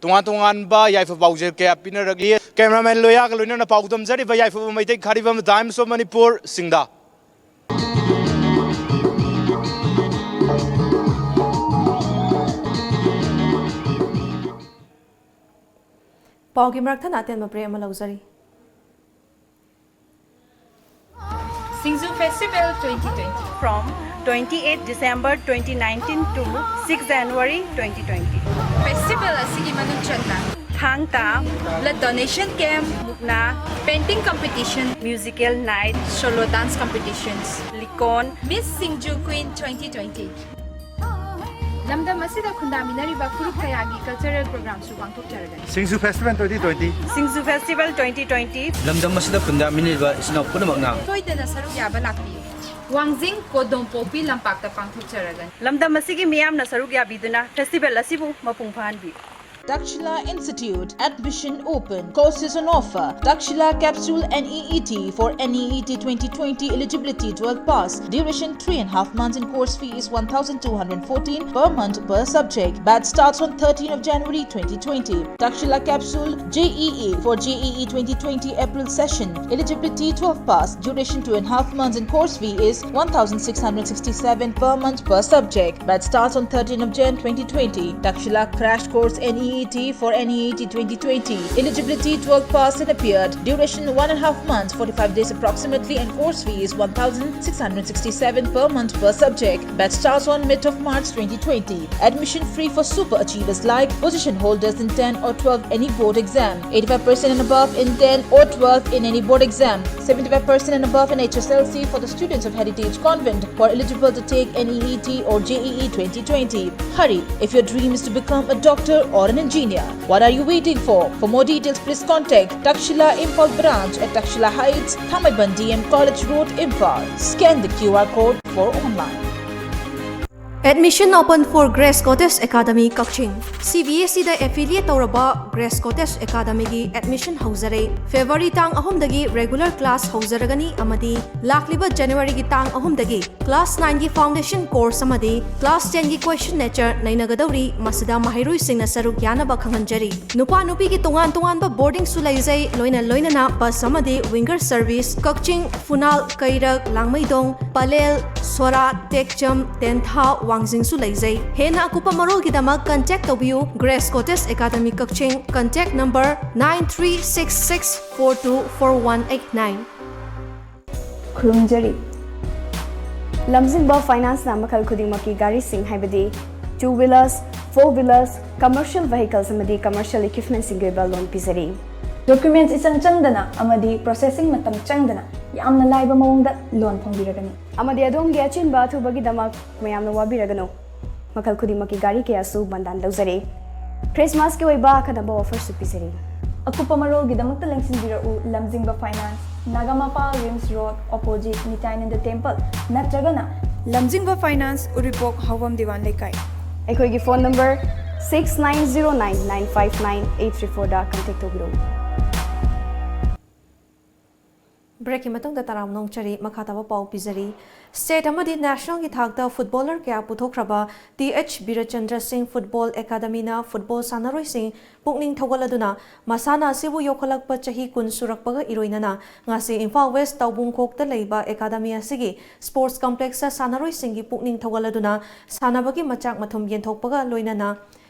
ꯇꯣꯉꯥꯟ ꯇꯣꯉꯥꯟꯕ ꯌꯥꯏꯐ ꯄꯥꯎꯖꯦꯜ ꯀꯌꯥ ꯄꯤꯅꯔꯛꯂꯤ꯫ Cameraman ꯂꯣꯌꯥꯒ ꯂꯣꯏꯅꯅ ꯄꯥꯎꯗꯝꯖꯔꯤꯕ ꯌꯥꯏꯐꯕ ꯃꯩꯇꯩ ꯈꯥꯔꯤꯕꯝ Times of ꯃꯅꯤꯄꯨꯔ ꯁꯤꯡꯗ꯫ ꯄꯥꯎꯒꯤ ꯃꯔꯛ ꯊꯠꯅ ꯑꯇꯦꯟꯕ break ꯑꯃ ꯂꯧꯖꯔꯤ꯫ Singju Festival twenty twenty. From twenty-eight December twenty nineteen to six January twenty twenty. Festival ꯑꯁꯤꯒꯤ ꯃꯅꯨꯡ ꯆꯟꯅ ꯊꯥꯡ ꯇꯥ, blood donation camp, ꯃꯨꯛꯅꯥ, painting competition, musical night, solo dance competitions, ꯂꯤꯀꯣꯟ, Miss Singju Queen twenty twenty. ꯂꯝꯗꯝ ꯑꯁꯤꯗ ꯈꯨꯟꯗꯥꯃꯤꯟꯅꯔꯤꯕ ꯐꯨꯔꯨꯞ ꯀꯌꯥꯒꯤ cultural programꯁꯨ ꯄꯥꯡꯊꯣꯛꯆꯔꯒꯅꯤ꯫ Singju Festival twenty twenty. Singju Festival twenty twenty. ꯂꯝꯗꯝ ꯑꯁꯤꯗ ꯈꯨꯟꯗꯥꯃꯤꯟꯅꯔꯤꯕ ꯏꯆꯤꯟ ꯏꯅꯥꯎ ꯄꯨꯝꯅꯃꯛꯅ ꯁꯣꯏꯗꯅ ꯁꯔꯨꯛ ꯌꯥꯕ ꯂꯥꯛꯄꯤꯌꯨ꯫ ꯋꯥꯡꯖꯤꯡ ꯀꯣꯗꯣꯝꯄꯣꯛꯄꯤ ꯂꯝꯄꯥꯛꯇ ꯄꯥꯡꯊꯣꯛꯆꯔꯒꯅꯤ꯫ ꯂꯝꯗꯝ ꯑꯁꯤꯒꯤ ꯃꯤꯌꯥꯝꯅ ꯁꯔꯨꯛ ꯌꯥꯕꯤꯗꯨꯅ festival ꯑꯁꯤꯕꯨ ꯃꯄꯨꯡ ꯐꯥꯍꯟꯕꯤꯌꯨ꯫ Takshila Institute, admission open. Courses on offer. Takshila Capsule N E E T for N E E T twenty twenty, eligibility twelve pass. Duration three and a half months and course fee is one thousand two hundred fourteen per month per subject. Batch starts on thirteenth of January twenty twenty. Takshila Capsule J E E for J E E twenty twenty April session. Eligibility twelve pass. Duration two and a half months and course fee is one thousand six hundred sixty-seven per month per subject. Batch starts on thirteenth of Jan twenty twenty. Takshila Crash Course N E E T for N E E T twenty twenty. Eligibility twelve pass and appeared. Duration one and a half months, forty-five days approximately, and course fee is one thousand six hundred sixty-seven per month per subject. Batch starts on mid of March twenty twenty. Admission free for super achievers like position holders in ten or twelve any board exam, eighty-five percent and above in ten or twelve in any board exam, seventy-five percent and above in H S L C for the students of Heritage Convent who are eligible to take N E E T or J E E twenty twenty. Hurry, if your dream is to become a doctor or an engineer, what are you waiting for? For more details, please contact Takshila Imphal Branch at Takshila Heights, Thamaiban D M College Road, Imphal. Scan the Q R code for online. Admission open for Grace Cottage Academy, Kakching. C B S E the affiliate ꯇꯧꯔꯕ Grace Cottage Academy ꯒꯤ admission ꯍꯧꯖꯔꯦ꯫ February ꯇꯥꯡ ꯑꯍꯨꯝꯗꯒꯤ regular class ꯍꯧꯖꯔꯒꯅꯤ ꯑꯃꯗꯤ ꯂꯥꯛꯂꯤꯕ January ꯒꯤ ꯇꯥꯡ ꯑꯍꯨꯝꯗꯒꯤ class nine ꯒꯤ foundation course ꯑꯃꯗꯤ class ten ꯒꯤ question nature ꯅꯩꯅꯒꯗꯧꯔꯤ꯫ ꯃꯁꯤꯗ ꯃꯍꯩꯔꯣꯏꯁꯤꯡꯅ ꯁꯔꯨꯛ ꯌꯥꯅꯕ ꯈꯪꯍꯟꯖꯔꯤ꯫ ꯅꯨꯄꯥ ꯅꯨꯄꯤꯒꯤ ꯇꯣꯉꯥꯟ ꯇꯣꯉꯥꯟꯕ boarding ꯁꯨ ꯂꯩꯖꯩ꯫ ꯂꯣꯏꯅ ꯂꯣꯏꯅꯅ bus ꯑꯃꯗꯤ winger service ꯀꯛꯆꯤꯡ, ꯐꯨꯅꯥꯜ, ꯀꯩꯔꯛ, ꯂꯥꯡꯃꯩꯗꯣꯡ, ꯄꯂꯦꯜ, ꯁꯣꯔꯥꯠ, ꯇꯦꯛꯆꯝ, ꯇꯦꯟꯊꯥ, ꯋꯥꯡꯖꯤꯡꯁꯨ ꯂꯩꯖꯩ꯫ ꯍꯦꯟꯅ ꯑꯀꯨꯞꯄ ꯃꯔꯣꯜꯒꯤꯗꯃꯛ contact ꯇꯧꯕꯤꯌꯨ꯫ Grace Cottage Academy, ꯀꯛꯆꯤꯡ, contact number nine three six six four two four one eight nine꯫ ꯈꯨꯔꯨꯝꯖꯔꯤ꯫ ꯂꯝꯖꯤꯡꯕ Finance ꯅ ꯃꯈꯜ ꯈꯨꯗꯤꯡꯃꯛꯀꯤ ꯒꯥꯔꯤꯁꯤꯡ, ꯍꯥꯏꯕꯗꯤ two wheelers, four wheelers, commercial vehicles ꯑꯃꯗꯤ commercial equipment ꯁꯤꯡꯒꯤ ꯑꯣꯏꯕ loan ꯄꯤꯖꯔꯤ꯫ Documents ꯏꯆꯪ ꯆꯪꯗꯅ ꯑꯃꯗꯤ processing ꯃꯇꯝ ꯆꯪꯗꯅ ꯌꯥꯝꯅ ꯂꯥꯏꯕ ꯃꯑꯣꯡꯗ loan ꯐꯪꯕꯤꯔꯒꯅꯤ꯫ ꯑꯃꯗꯤ ꯑꯗꯣꯝꯒꯤ ꯑꯆꯤꯟꯕ ꯑꯊꯨꯕꯒꯤꯗꯃꯛ ꯃꯌꯥꯝꯅ ꯋꯥꯕꯤꯔꯒꯅꯨ꯫ ꯃꯈꯜ ꯈꯨꯗꯤꯡꯃꯛꯀꯤ ꯒꯥꯔꯤ ꯀꯌꯥꯁꯨ ꯕꯟꯗꯥꯟ ꯂꯧꯖꯔꯤ꯫ Christmas ꯀꯤ ꯑꯣꯏꯕ ꯑꯈꯟꯅꯕ offer ꯁꯨ ꯄꯤꯖꯔꯤ꯫ ꯑꯀꯨꯞꯄ ꯃꯔꯣꯜꯒꯤꯗꯃꯛꯇ ꯂꯦꯡꯁꯤꯟꯕꯤꯔꯛꯎ ꯂꯝꯖꯤꯡꯕ Finance, Nagampal, RIMS Road, opposite ꯅꯤꯇꯥꯏꯅꯟꯗ Temple, ꯅꯠꯇ꯭ꯔꯒꯅ ꯂꯝꯖꯤꯡꯕ Finance, ꯎꯔꯤꯄꯣꯛ, ꯍꯥꯎꯕꯝ ꯗꯤꯋꯥꯟ ꯂꯩꯀꯥꯏ꯫ ꯑꯩꯈꯣꯏꯒꯤ phone number six nine zero nine nine five nine eight three four ꯗ contact ꯇꯧꯕꯤꯔꯛꯎ꯫ Break ꯀꯤ ꯃꯇꯨꯡꯗ ꯇꯔꯥꯝꯅ ꯑꯣꯛꯆꯔꯤ꯫ ꯃꯈꯥ ꯇꯥꯕ ꯄꯥꯎ ꯄꯤꯖꯔꯤ꯫ State ꯑꯃꯗꯤ national ꯒꯤ ꯊꯥꯛꯇ footballer ꯀꯌꯥ ꯄꯨꯊꯣꯛꯈ꯭ꯔꯕ ꯇꯤ ꯑꯩꯆ ꯕꯤꯔꯆꯟꯗ꯭ꯔ ꯁꯤꯡ Football Academy ꯅ football ꯁꯥꯟꯅꯔꯣꯏꯁꯤꯡ ꯄꯨꯛꯅꯤꯡ ꯊꯧꯒꯠꯂꯗꯨꯅ ꯃꯁꯥꯟꯅ ꯑꯁꯤꯕꯨ ꯌꯣꯛꯈꯠꯂꯛꯄ ꯆꯍꯤ ꯀꯨꯟ ꯁꯨꯔꯛꯄꯒ ꯏꯔꯣꯏꯅꯅ ꯉꯁꯤ ꯏꯝꯐꯥꯜ West ꯇꯥꯎꯕꯨꯡꯈꯣꯛꯇ ꯂꯩꯕ academy ꯑꯁꯤꯒꯤ sports complex ꯇ ꯁꯥꯟꯅꯔꯣꯏꯁꯤꯡꯒꯤ ꯄꯨꯛꯅꯤꯡ ꯊꯧꯒꯠꯂꯗꯨꯅ ꯁꯥꯟꯅꯕꯒꯤ ꯃꯆꯥꯛ ꯃꯊꯨꯝ ꯌꯦꯟꯊꯣꯛꯄꯒ ꯂꯣꯏꯅꯅ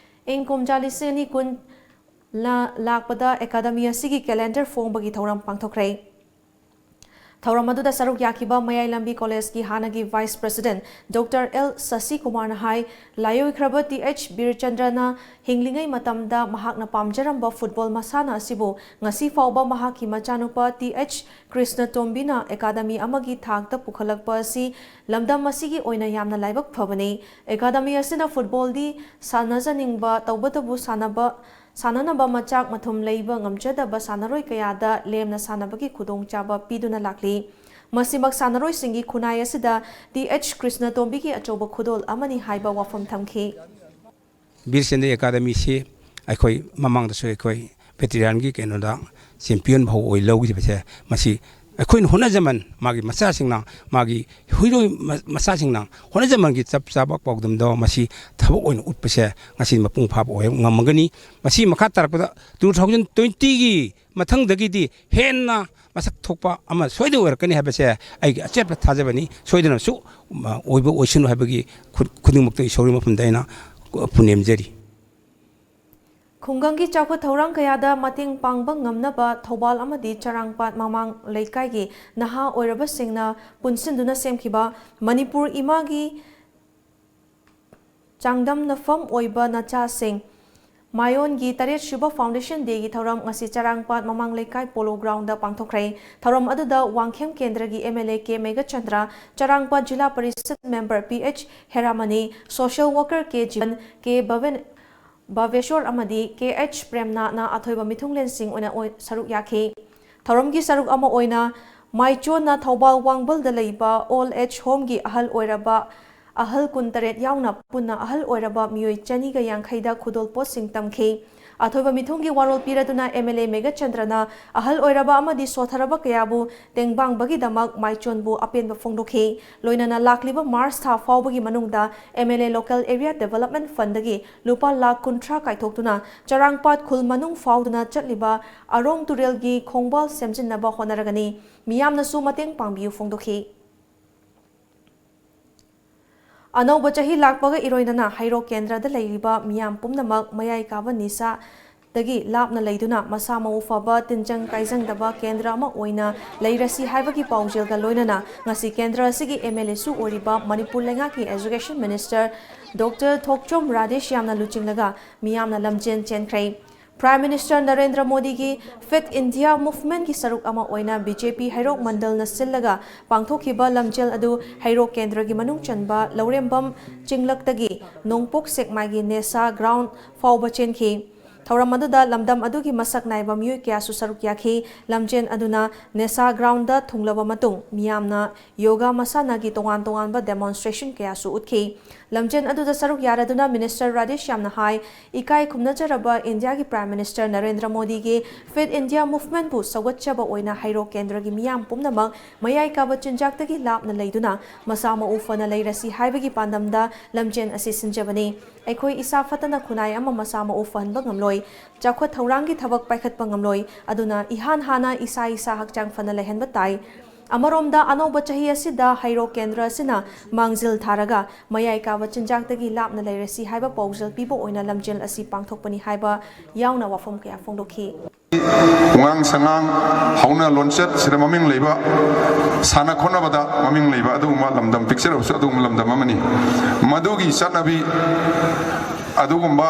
ꯏꯪ ꯀꯨꯝꯖꯥ ꯂꯤꯁꯤꯡ ꯑꯅꯤ ꯀꯨꯟ ꯂ-, ꯂꯥꯛꯄꯗ academy ꯑꯁꯤꯒꯤ calendar ꯐꯣꯡꯕꯒꯤ ꯊꯧꯔꯝ ꯄꯥꯡꯊꯣꯛꯈ꯭ꯔꯦ꯫ ꯊꯧꯔꯝ ꯑꯗꯨꯗ ꯁꯔꯨꯛ ꯌꯥꯈꯤꯕ ꯃꯌꯥꯏ ꯂꯝꯕꯤ college ꯀꯤ ꯍꯥꯟꯅꯒꯤ vice president Doctor ꯑꯦꯜ ꯁꯁꯤꯀꯨꯃꯥꯔꯅ ꯍꯥꯏ, ꯂꯥꯏꯑꯣꯏꯈ꯭ꯔꯕ ꯇꯤ ꯑꯩꯆ ꯕꯤꯔꯆꯟꯗ꯭ꯔꯅ ꯍꯤꯡꯂꯤꯉꯩ ꯃꯇꯝꯗ ꯃꯍꯥꯛꯅ ꯄꯥꯝꯖꯔꯝꯕ football ꯃꯁꯥꯟꯅ ꯑꯁꯤꯕꯨ ꯉꯁꯤ ꯐꯥꯎꯕ ꯃꯍꯥꯛꯀꯤ ꯃꯆꯥꯅꯨꯄꯥ ꯇꯤ ꯑꯩꯆ ꯀ꯭ꯔꯤꯁꯅꯇꯣꯝꯕꯤꯅ academy ꯑꯃꯒꯤ ꯊꯥꯛꯇ ꯄꯨꯈꯠꯂꯛꯄ ꯑꯁꯤ ꯂꯝꯗꯝ ꯑꯁꯤꯒꯤ ꯑꯣꯏꯅ ꯌꯥꯝꯅ ꯂꯥꯏꯕꯛ ꯐꯕꯅꯤ꯫ Academy ꯑꯁꯤꯅ football ꯗꯤ ꯁꯥꯟꯅꯖꯅꯤꯡꯕ ꯇꯧꯕꯇꯕꯨ ꯁꯥꯟꯅꯕ ꯁꯥꯟꯅꯅꯕ ꯃꯆꯥꯛ ꯃꯊꯨꯝ ꯂꯩꯕ ꯉꯝꯖꯗꯕ ꯁꯥꯟꯅꯔꯣꯏ ꯀꯌꯥꯗ ꯂꯦꯝꯅ ꯁꯥꯟꯅꯕꯒꯤ ꯈꯨꯗꯣꯡꯆꯥꯕ ꯄꯤꯗꯨꯅ ꯂꯥꯛꯂꯤ꯫ ꯃꯁꯤꯃꯛ ꯁꯥꯟꯅꯔꯣꯏꯁꯤꯡꯒꯤ ꯈꯨꯟꯅꯥꯏ ꯑꯁꯤꯗ ꯇꯤ ꯑꯩꯆ ꯀ꯭ꯔꯤꯁꯅꯇꯣꯝꯕꯤꯒꯤ ꯑꯆꯧꯕ ꯈꯨꯗꯣꯜ ꯑꯃꯅꯤ ꯍꯥꯏꯕ ꯋꯥꯐꯝ ꯊꯝꯈꯤ꯫ ꯕꯤꯔ ꯆꯟꯗ꯭ꯔ ꯑꯦꯀꯥꯗꯃꯤꯁꯤ ꯑꯩꯈꯣꯏ ꯃꯃꯥꯡꯗꯁꯨ ꯑꯩꯈꯣꯏ ꯕꯦꯇꯦꯔꯤꯌꯥꯟꯒꯤ ꯀꯩꯅꯣꯗ ꯆꯦꯝꯄꯤꯌꯟ ꯐꯥꯎ ꯑꯣꯏ ꯂꯧꯈꯤꯕꯁꯦ, ꯃꯁꯤ ꯑꯩꯈꯣꯏꯅ ꯍꯣꯠꯅꯖꯃꯟ, ꯃꯥꯒꯤ ꯃꯆꯥꯁꯤꯡꯅ, ꯃꯥꯒꯤ ꯍꯨꯏꯔꯣꯏ ꯃ-, ꯃꯆꯥꯁꯤꯡꯅ ꯍꯣꯠꯅꯖꯃꯟꯒꯤ ꯆꯞ ꯆꯥꯕ ꯄꯥꯎꯗꯝꯗꯣ ꯃꯁꯤ ꯊꯕꯛ ꯑꯣꯏꯅ ꯎꯠꯄꯁꯦ ꯉꯁꯤ ꯃꯄꯨꯡ ꯐꯥꯕ ꯑꯣꯏ ꯉꯝꯃꯒꯅꯤ꯫ ꯃꯁꯤ ꯃꯈꯥ ꯇꯥꯔꯛꯄꯗ ꯇꯨ ꯊꯥꯎꯖꯟ ꯇ꯭ꯋꯦꯟꯇꯤꯒꯤ ꯃꯊꯪꯗꯒꯤꯗꯤ ꯍꯦꯟꯅ ꯃꯁꯛ ꯊꯣꯛꯄ ꯑꯃ ꯁꯣꯏꯗꯅ ꯑꯣꯏꯔꯛꯀꯅꯤ ꯍꯥꯏꯕꯁꯦ ꯑꯩꯒꯤ ꯑꯆꯦꯠꯄ ꯊꯥꯖꯕꯅꯤ꯫ ꯁꯣꯏꯗꯅꯁꯨ, ꯃ, ꯑꯣꯏꯕ ꯑꯣꯏꯁꯅꯨ ꯍꯥꯏꯕꯒꯤ ꯈꯨ-, ꯈꯨꯗꯤꯡꯃꯛꯇ ꯏꯁꯣꯔꯒꯤ ꯃꯐꯝꯗ ꯑꯩꯅ ꯄꯨꯅꯦꯝꯖꯔꯤ꯫ ꯈꯨꯡꯒꯪꯒꯤ ꯆꯥꯎꯈꯠ ꯊꯧꯔꯥꯡ ꯀꯌꯥꯗ ꯃꯇꯦꯡ ꯄꯥꯡꯕ ꯉꯝꯅꯕ ꯊꯧꯕꯥꯜ ꯑꯃꯗꯤ ꯆꯔꯥꯡꯄꯥꯠ ꯃꯃꯥꯡ ꯂꯩꯀꯥꯏꯒꯤ ꯅꯍꯥ ꯑꯣꯏꯔꯕꯁꯤꯡꯅ ꯄꯨꯟꯁꯤꯟꯗꯨꯅ ꯁꯦꯝꯈꯤꯕ ꯃꯅꯤꯄꯨꯔ ꯏꯃꯥꯒꯤ ꯆꯥꯡꯗꯝꯅꯐꯝ ꯑꯣꯏꯕ ꯅꯆꯥꯁꯤꯡ ꯃꯥꯏꯑꯣꯟꯒꯤ ꯇꯔꯦꯠ ꯁꯨꯕ Foundation Dayꯒꯤ ꯊꯧꯔꯝ ꯉꯁꯤ ꯆꯔꯥꯡꯄꯥꯠ ꯃꯃꯥꯡ ꯂꯩꯀꯥꯏ ꯄꯣꯂꯣ ꯒ꯭ꯔꯥꯎꯟꯗ ꯄꯥꯡꯊꯣꯛꯈ꯭ꯔꯦ꯫ ꯊꯧꯔꯝ ꯑꯗꯨꯗ ꯋꯥꯡꯈꯦꯝ ꯀꯦꯟꯗ꯭ꯔꯒꯤ M L A K Meghachandra, Charangpat Zila Parishad member P H ꯍꯦꯔꯥꯃꯅꯤ, social worker K Jiban, K ꯚꯕꯦꯟ-, ꯚꯕꯦꯁꯣꯔ ꯑꯃꯗꯤ ꯀꯦ ꯑꯩꯆ ꯄ꯭ꯔꯦꯝꯅꯥꯊꯅ ꯑꯊꯣꯏꯕ ꯃꯤꯊꯨꯡꯂꯦꯟꯁꯤꯡ ꯑꯣꯏꯅ ꯑꯣꯏ-, ꯁꯔꯨꯛ ꯌꯥꯈꯤ꯫ ꯊꯧꯔꯝꯒꯤ ꯁꯔꯨꯛ ꯑꯃ ꯑꯣꯏꯅ ꯃꯥꯏꯆꯣꯟꯅ ꯊꯧꯕꯥꯜ ꯋꯥꯡꯕꯜꯗ ꯂꯩꯕ ꯑꯣꯜ ꯑꯦꯖ ꯍꯣꯝꯒꯤ ꯑꯍꯜ ꯑꯣꯏꯔꯕ ꯑꯍꯜ ꯀꯨꯟꯇꯔꯦꯠ ꯌꯥꯎꯅ ꯄꯨꯟꯅ ꯑꯍꯜ ꯑꯣꯏꯔꯕ ꯃꯤꯑꯣꯏ ꯆꯅꯤꯒ ꯌꯥꯡꯈꯩꯗ ꯈꯨꯗꯣꯜꯄꯣꯠꯁꯤꯡ ꯇꯝꯈꯤ꯫ ꯑꯊꯣꯏꯕ ꯃꯤꯊꯨꯡꯒꯤ ꯋꯥꯔꯣꯜ ꯄꯤꯔꯗꯨꯅ ꯑꯦꯝ ꯑꯦꯜ ꯑꯦ ꯃꯦꯘꯆꯟꯗ꯭ꯔꯅ ꯑꯍꯜ ꯑꯣꯏꯔꯕ ꯑꯃꯗꯤ ꯁꯣꯊꯔꯕ ꯀꯌꯥꯕꯨ ꯇꯦꯡꯕꯥꯡꯕꯒꯤꯗꯃꯛ ꯃꯥꯏꯆꯣꯟꯕꯨ ꯑꯄꯦꯟꯕ ꯐꯣꯡꯗꯣꯛꯈꯤ꯫ ꯂꯣꯏꯅꯅ ꯂꯥꯛꯂꯤꯕ ꯃꯥꯔꯆ ꯊꯥ ꯐꯥꯎꯕꯒꯤ ꯃꯅꯨꯡꯗ M L A local area development ꯐꯟꯗꯒꯤ ꯂꯨꯄꯥ ꯂꯥꯈ ꯀꯨꯟꯊ꯭ꯔꯥ ꯀꯥꯏꯊꯣꯛꯇꯨꯅ ꯆꯔꯥꯡꯄꯥꯠ ꯈꯨꯜ ꯃꯅꯨꯡ ꯐꯥꯎꯗꯨꯅ ꯆꯠꯂꯤꯕ ꯑꯔꯣꯡ ꯇꯨꯔꯦꯜꯒꯤ ꯈꯣꯡꯕꯥꯜ ꯁꯦꯝꯖꯤꯟꯅꯕ ꯍꯣꯠꯅꯔꯒꯅꯤ꯫ ꯃꯤꯌꯥꯝꯅꯁꯨ ꯃꯇꯦꯡ ꯄꯥꯡꯕꯤꯌꯨ ꯐꯣꯡꯗꯣꯛꯈꯤ꯫ ꯑꯅꯧꯕ ꯆꯍꯤ ꯂꯥꯛꯄꯒ ꯏꯔꯣꯏꯅꯅ ꯍꯩꯔꯣꯛ ꯀꯦꯟꯗ꯭ꯔꯗ ꯂꯩꯔꯤꯕ ꯃꯤꯌꯥꯝ ꯄꯨꯝꯅꯃꯛ ꯃꯌꯥꯏ ꯀꯥꯕ ꯅꯤꯁꯥꯗꯒꯤ ꯂꯥꯞꯅ ꯂꯩꯗꯨꯅ ꯃꯁꯥ ꯃꯎ ꯐꯕ, ꯇꯤꯟꯖꯪ ꯀꯥꯏꯖꯪꯗꯕ ꯀꯦꯟꯗ꯭ꯔ ꯑꯃ ꯑꯣꯏꯅ ꯂꯩꯔꯁꯤ ꯍꯥꯏꯕꯒꯤ ꯄꯥꯎꯖꯦꯜꯒ ꯂꯣꯏꯅꯅ ꯉꯁꯤ ꯀꯦꯟꯗ꯭ꯔ ꯑꯁꯤꯒꯤ ꯑꯦꯝ ꯑꯦꯜ ꯑꯦꯁꯨ ꯑꯣꯏꯔꯤꯕ ꯃꯅꯤꯄꯨꯔ ꯂꯩꯉꯥꯛꯀꯤ ꯑꯦꯖꯨꯀꯦꯁꯟ ꯃꯤꯅꯤꯁꯇꯔ ꯗꯣꯛꯇꯔ ꯊꯣꯛꯆꯣꯝ ꯔꯥꯙꯦꯁ꯭ꯌꯥꯝꯅ ꯂꯨꯆꯤꯡꯂꯒ ꯃꯤꯌꯥꯝꯅ ꯂꯝꯖꯦꯟ ꯆꯦꯟꯈ꯭ꯔꯦ꯫ ꯄ꯭ꯔꯥꯏꯝ ꯃꯤꯅꯤꯁꯇꯔ ꯅꯔꯦꯟꯗ꯭ꯔ ꯃꯣꯗꯤꯒꯤ ꯐꯤꯠ ꯏꯟꯗꯤꯌꯥ ꯃꯨꯚꯃꯦꯟꯠꯀꯤ ꯁꯔꯨꯛ ꯑꯃ ꯑꯣꯏꯅ ꯕꯤ ꯖꯦ ꯄꯤ ꯍꯩꯔꯣꯛ ꯃꯟꯗꯜꯅ ꯁꯤꯜꯂꯒ ꯄꯥꯡꯊꯣꯛꯈꯤꯕ ꯂꯝꯖꯦꯜ ꯑꯗꯨ ꯍꯩꯔꯣꯛ ꯀꯦꯟꯗ꯭ꯔꯒꯤ ꯃꯅꯨꯡ ꯆꯟꯕ ꯂꯧꯔꯦꯝꯕꯝ ꯆꯤꯡꯂꯛꯇꯒꯤ ꯅꯣꯡꯄꯣꯛ ꯁꯦꯛꯃꯥꯏꯒꯤ ꯅꯦꯁꯥ ꯒ꯭ꯔꯥꯎꯟ ꯐꯥꯎꯕ ꯆꯦꯟꯈꯤ꯫ ꯊꯧꯔꯝ ꯑꯗꯨꯗ ꯂꯝꯗꯝ ꯑꯗꯨꯒꯤ ꯃꯁꯛ ꯅꯥꯏꯕ ꯃꯤꯑꯣꯏ ꯀꯌꯥꯁꯨ ꯁꯔꯨꯛ ꯌꯥꯈꯤ꯫ ꯂꯝꯖꯦꯟ ꯑꯗꯨꯅ ꯅꯦꯁꯥ ꯒ꯭ꯔꯥꯎꯟꯗ ꯊꯨꯡꯂꯕ ꯃꯇꯨꯡ ꯃꯤꯌꯥꯝꯅ ꯌꯣꯒꯥ ꯃꯁꯥꯟꯅꯒꯤ ꯇꯣꯉꯥꯟ ꯇꯣꯉꯥꯟꯕ ꯗꯦꯃꯣꯟꯁꯇ꯭ꯔꯦꯁꯟ ꯀꯌꯥꯁꯨ ꯎꯠꯈꯤ꯫ ꯂꯝꯖꯦꯟ ꯑꯗꯨꯗ ꯁꯔꯨꯛ ꯌꯥꯔꯗꯨꯅ ꯃꯤꯅꯤꯁꯇꯔ ꯔꯥꯙꯦꯁ꯭ꯌꯥꯝꯅ ꯍꯥꯏ, ꯏꯀꯥꯏ ꯈꯨꯝꯅꯖꯔꯕ ꯏꯟꯗꯤꯌꯥꯒꯤ ꯄ꯭ꯔꯥꯏꯝ ꯃꯤꯅꯤꯁꯇꯔ ꯅꯔꯦꯟꯗ꯭ꯔ ꯃꯣꯗꯤꯒꯤ ꯐꯤꯠ ꯏꯟꯗꯤꯌꯥ ꯃꯨꯚꯃꯦꯟꯠꯄꯨ ꯁꯧꯒꯠꯆꯕ ꯑꯣꯏꯅ ꯍꯩꯔꯣꯛ ꯀꯦꯟꯗ꯭ꯔꯒꯤ ꯃꯤꯌꯥꯝ ꯄꯨꯝꯅꯃꯛ ꯃꯌꯥꯏ ꯀꯥꯕ ꯆꯤꯟꯖꯥꯛꯇꯒꯤ ꯂꯥꯞꯅ ꯂꯩꯗꯨꯅ ꯃꯁꯥ ꯃꯎ ꯐꯅ ꯂꯩꯔꯁꯤ ꯍꯥꯏꯕꯒꯤ ꯄꯥꯟꯗꯝꯗ ꯂꯝꯖꯦꯟ ꯑꯁꯤ ꯁꯤꯟꯖꯕꯅꯤ꯫ ꯑꯩꯈꯣꯏ ꯏꯁꯥ ꯐꯠꯇꯅ ꯈꯨꯟꯅꯥꯏ ꯑꯃ ꯃꯁꯥ ꯃꯎ ꯐꯍꯟꯕ ꯉꯝꯂꯣꯏ꯫ ꯆꯥꯎꯈꯠ ꯊꯧꯔꯥꯡꯒꯤ ꯊꯕꯛ ꯄꯥꯏꯈꯠꯄ ꯉꯝꯂꯣꯏ꯫ ꯑꯗꯨꯅ ꯏꯍꯥꯟ ꯍꯥꯟꯅ ꯏꯁꯥ ꯏꯁꯥ ꯍꯛꯆꯥꯡ ꯐꯅ ꯂꯩꯍꯟꯕ ꯇꯥꯏ꯫ ꯑꯃꯔꯣꯝꯗ ꯑꯅꯧꯕ ꯆꯍꯤ ꯑꯁꯤꯗ ꯍꯩꯔꯣꯛ ꯀꯦꯟꯗ꯭ꯔ ꯑꯁꯤꯅ ꯃꯥꯡꯖꯤꯜ ꯊꯥꯔꯒ ꯃꯌꯥꯏ ꯀꯥꯕ ꯆꯤꯟꯖꯥꯛꯇꯒꯤ ꯂꯥꯞꯅ ꯂꯩꯔꯁꯤ ꯍꯥꯏꯕ ꯄꯥꯎꯖꯦꯜ ꯄꯤꯕ ꯑꯣꯏꯅ ꯂꯝꯖꯦꯜ ꯑꯁꯤ ꯄꯥꯡꯊꯣꯛꯄꯅꯤ ꯍꯥꯏꯕ ꯌꯥꯎꯅ ꯋꯥꯐꯝ ꯀꯌꯥ ꯐꯣꯡꯗꯣꯛꯈꯤ꯫ ꯈꯨꯡꯒꯥꯡ ꯁꯉꯥꯡ ꯍꯧꯅ ꯂꯣꯟꯆꯠꯁꯤꯗ ꯃꯃꯤꯡ ꯂꯩꯕ, ꯁꯥꯟꯅ ꯈꯣꯠꯅꯕꯗ ꯃꯃꯤꯡ ꯂꯩꯕ ꯑꯗꯨꯒꯨꯝꯕ ꯂꯝꯗꯝ, ꯄꯤꯛꯆꯔꯕꯁꯨ ꯑꯗꯨꯒꯨꯝꯕ ꯂꯝꯗꯝ ꯑꯃꯅꯤ꯫ ꯃꯗꯨꯒꯤ ꯆꯠꯅꯕꯤ, ꯑꯗꯨꯒꯨꯝꯕ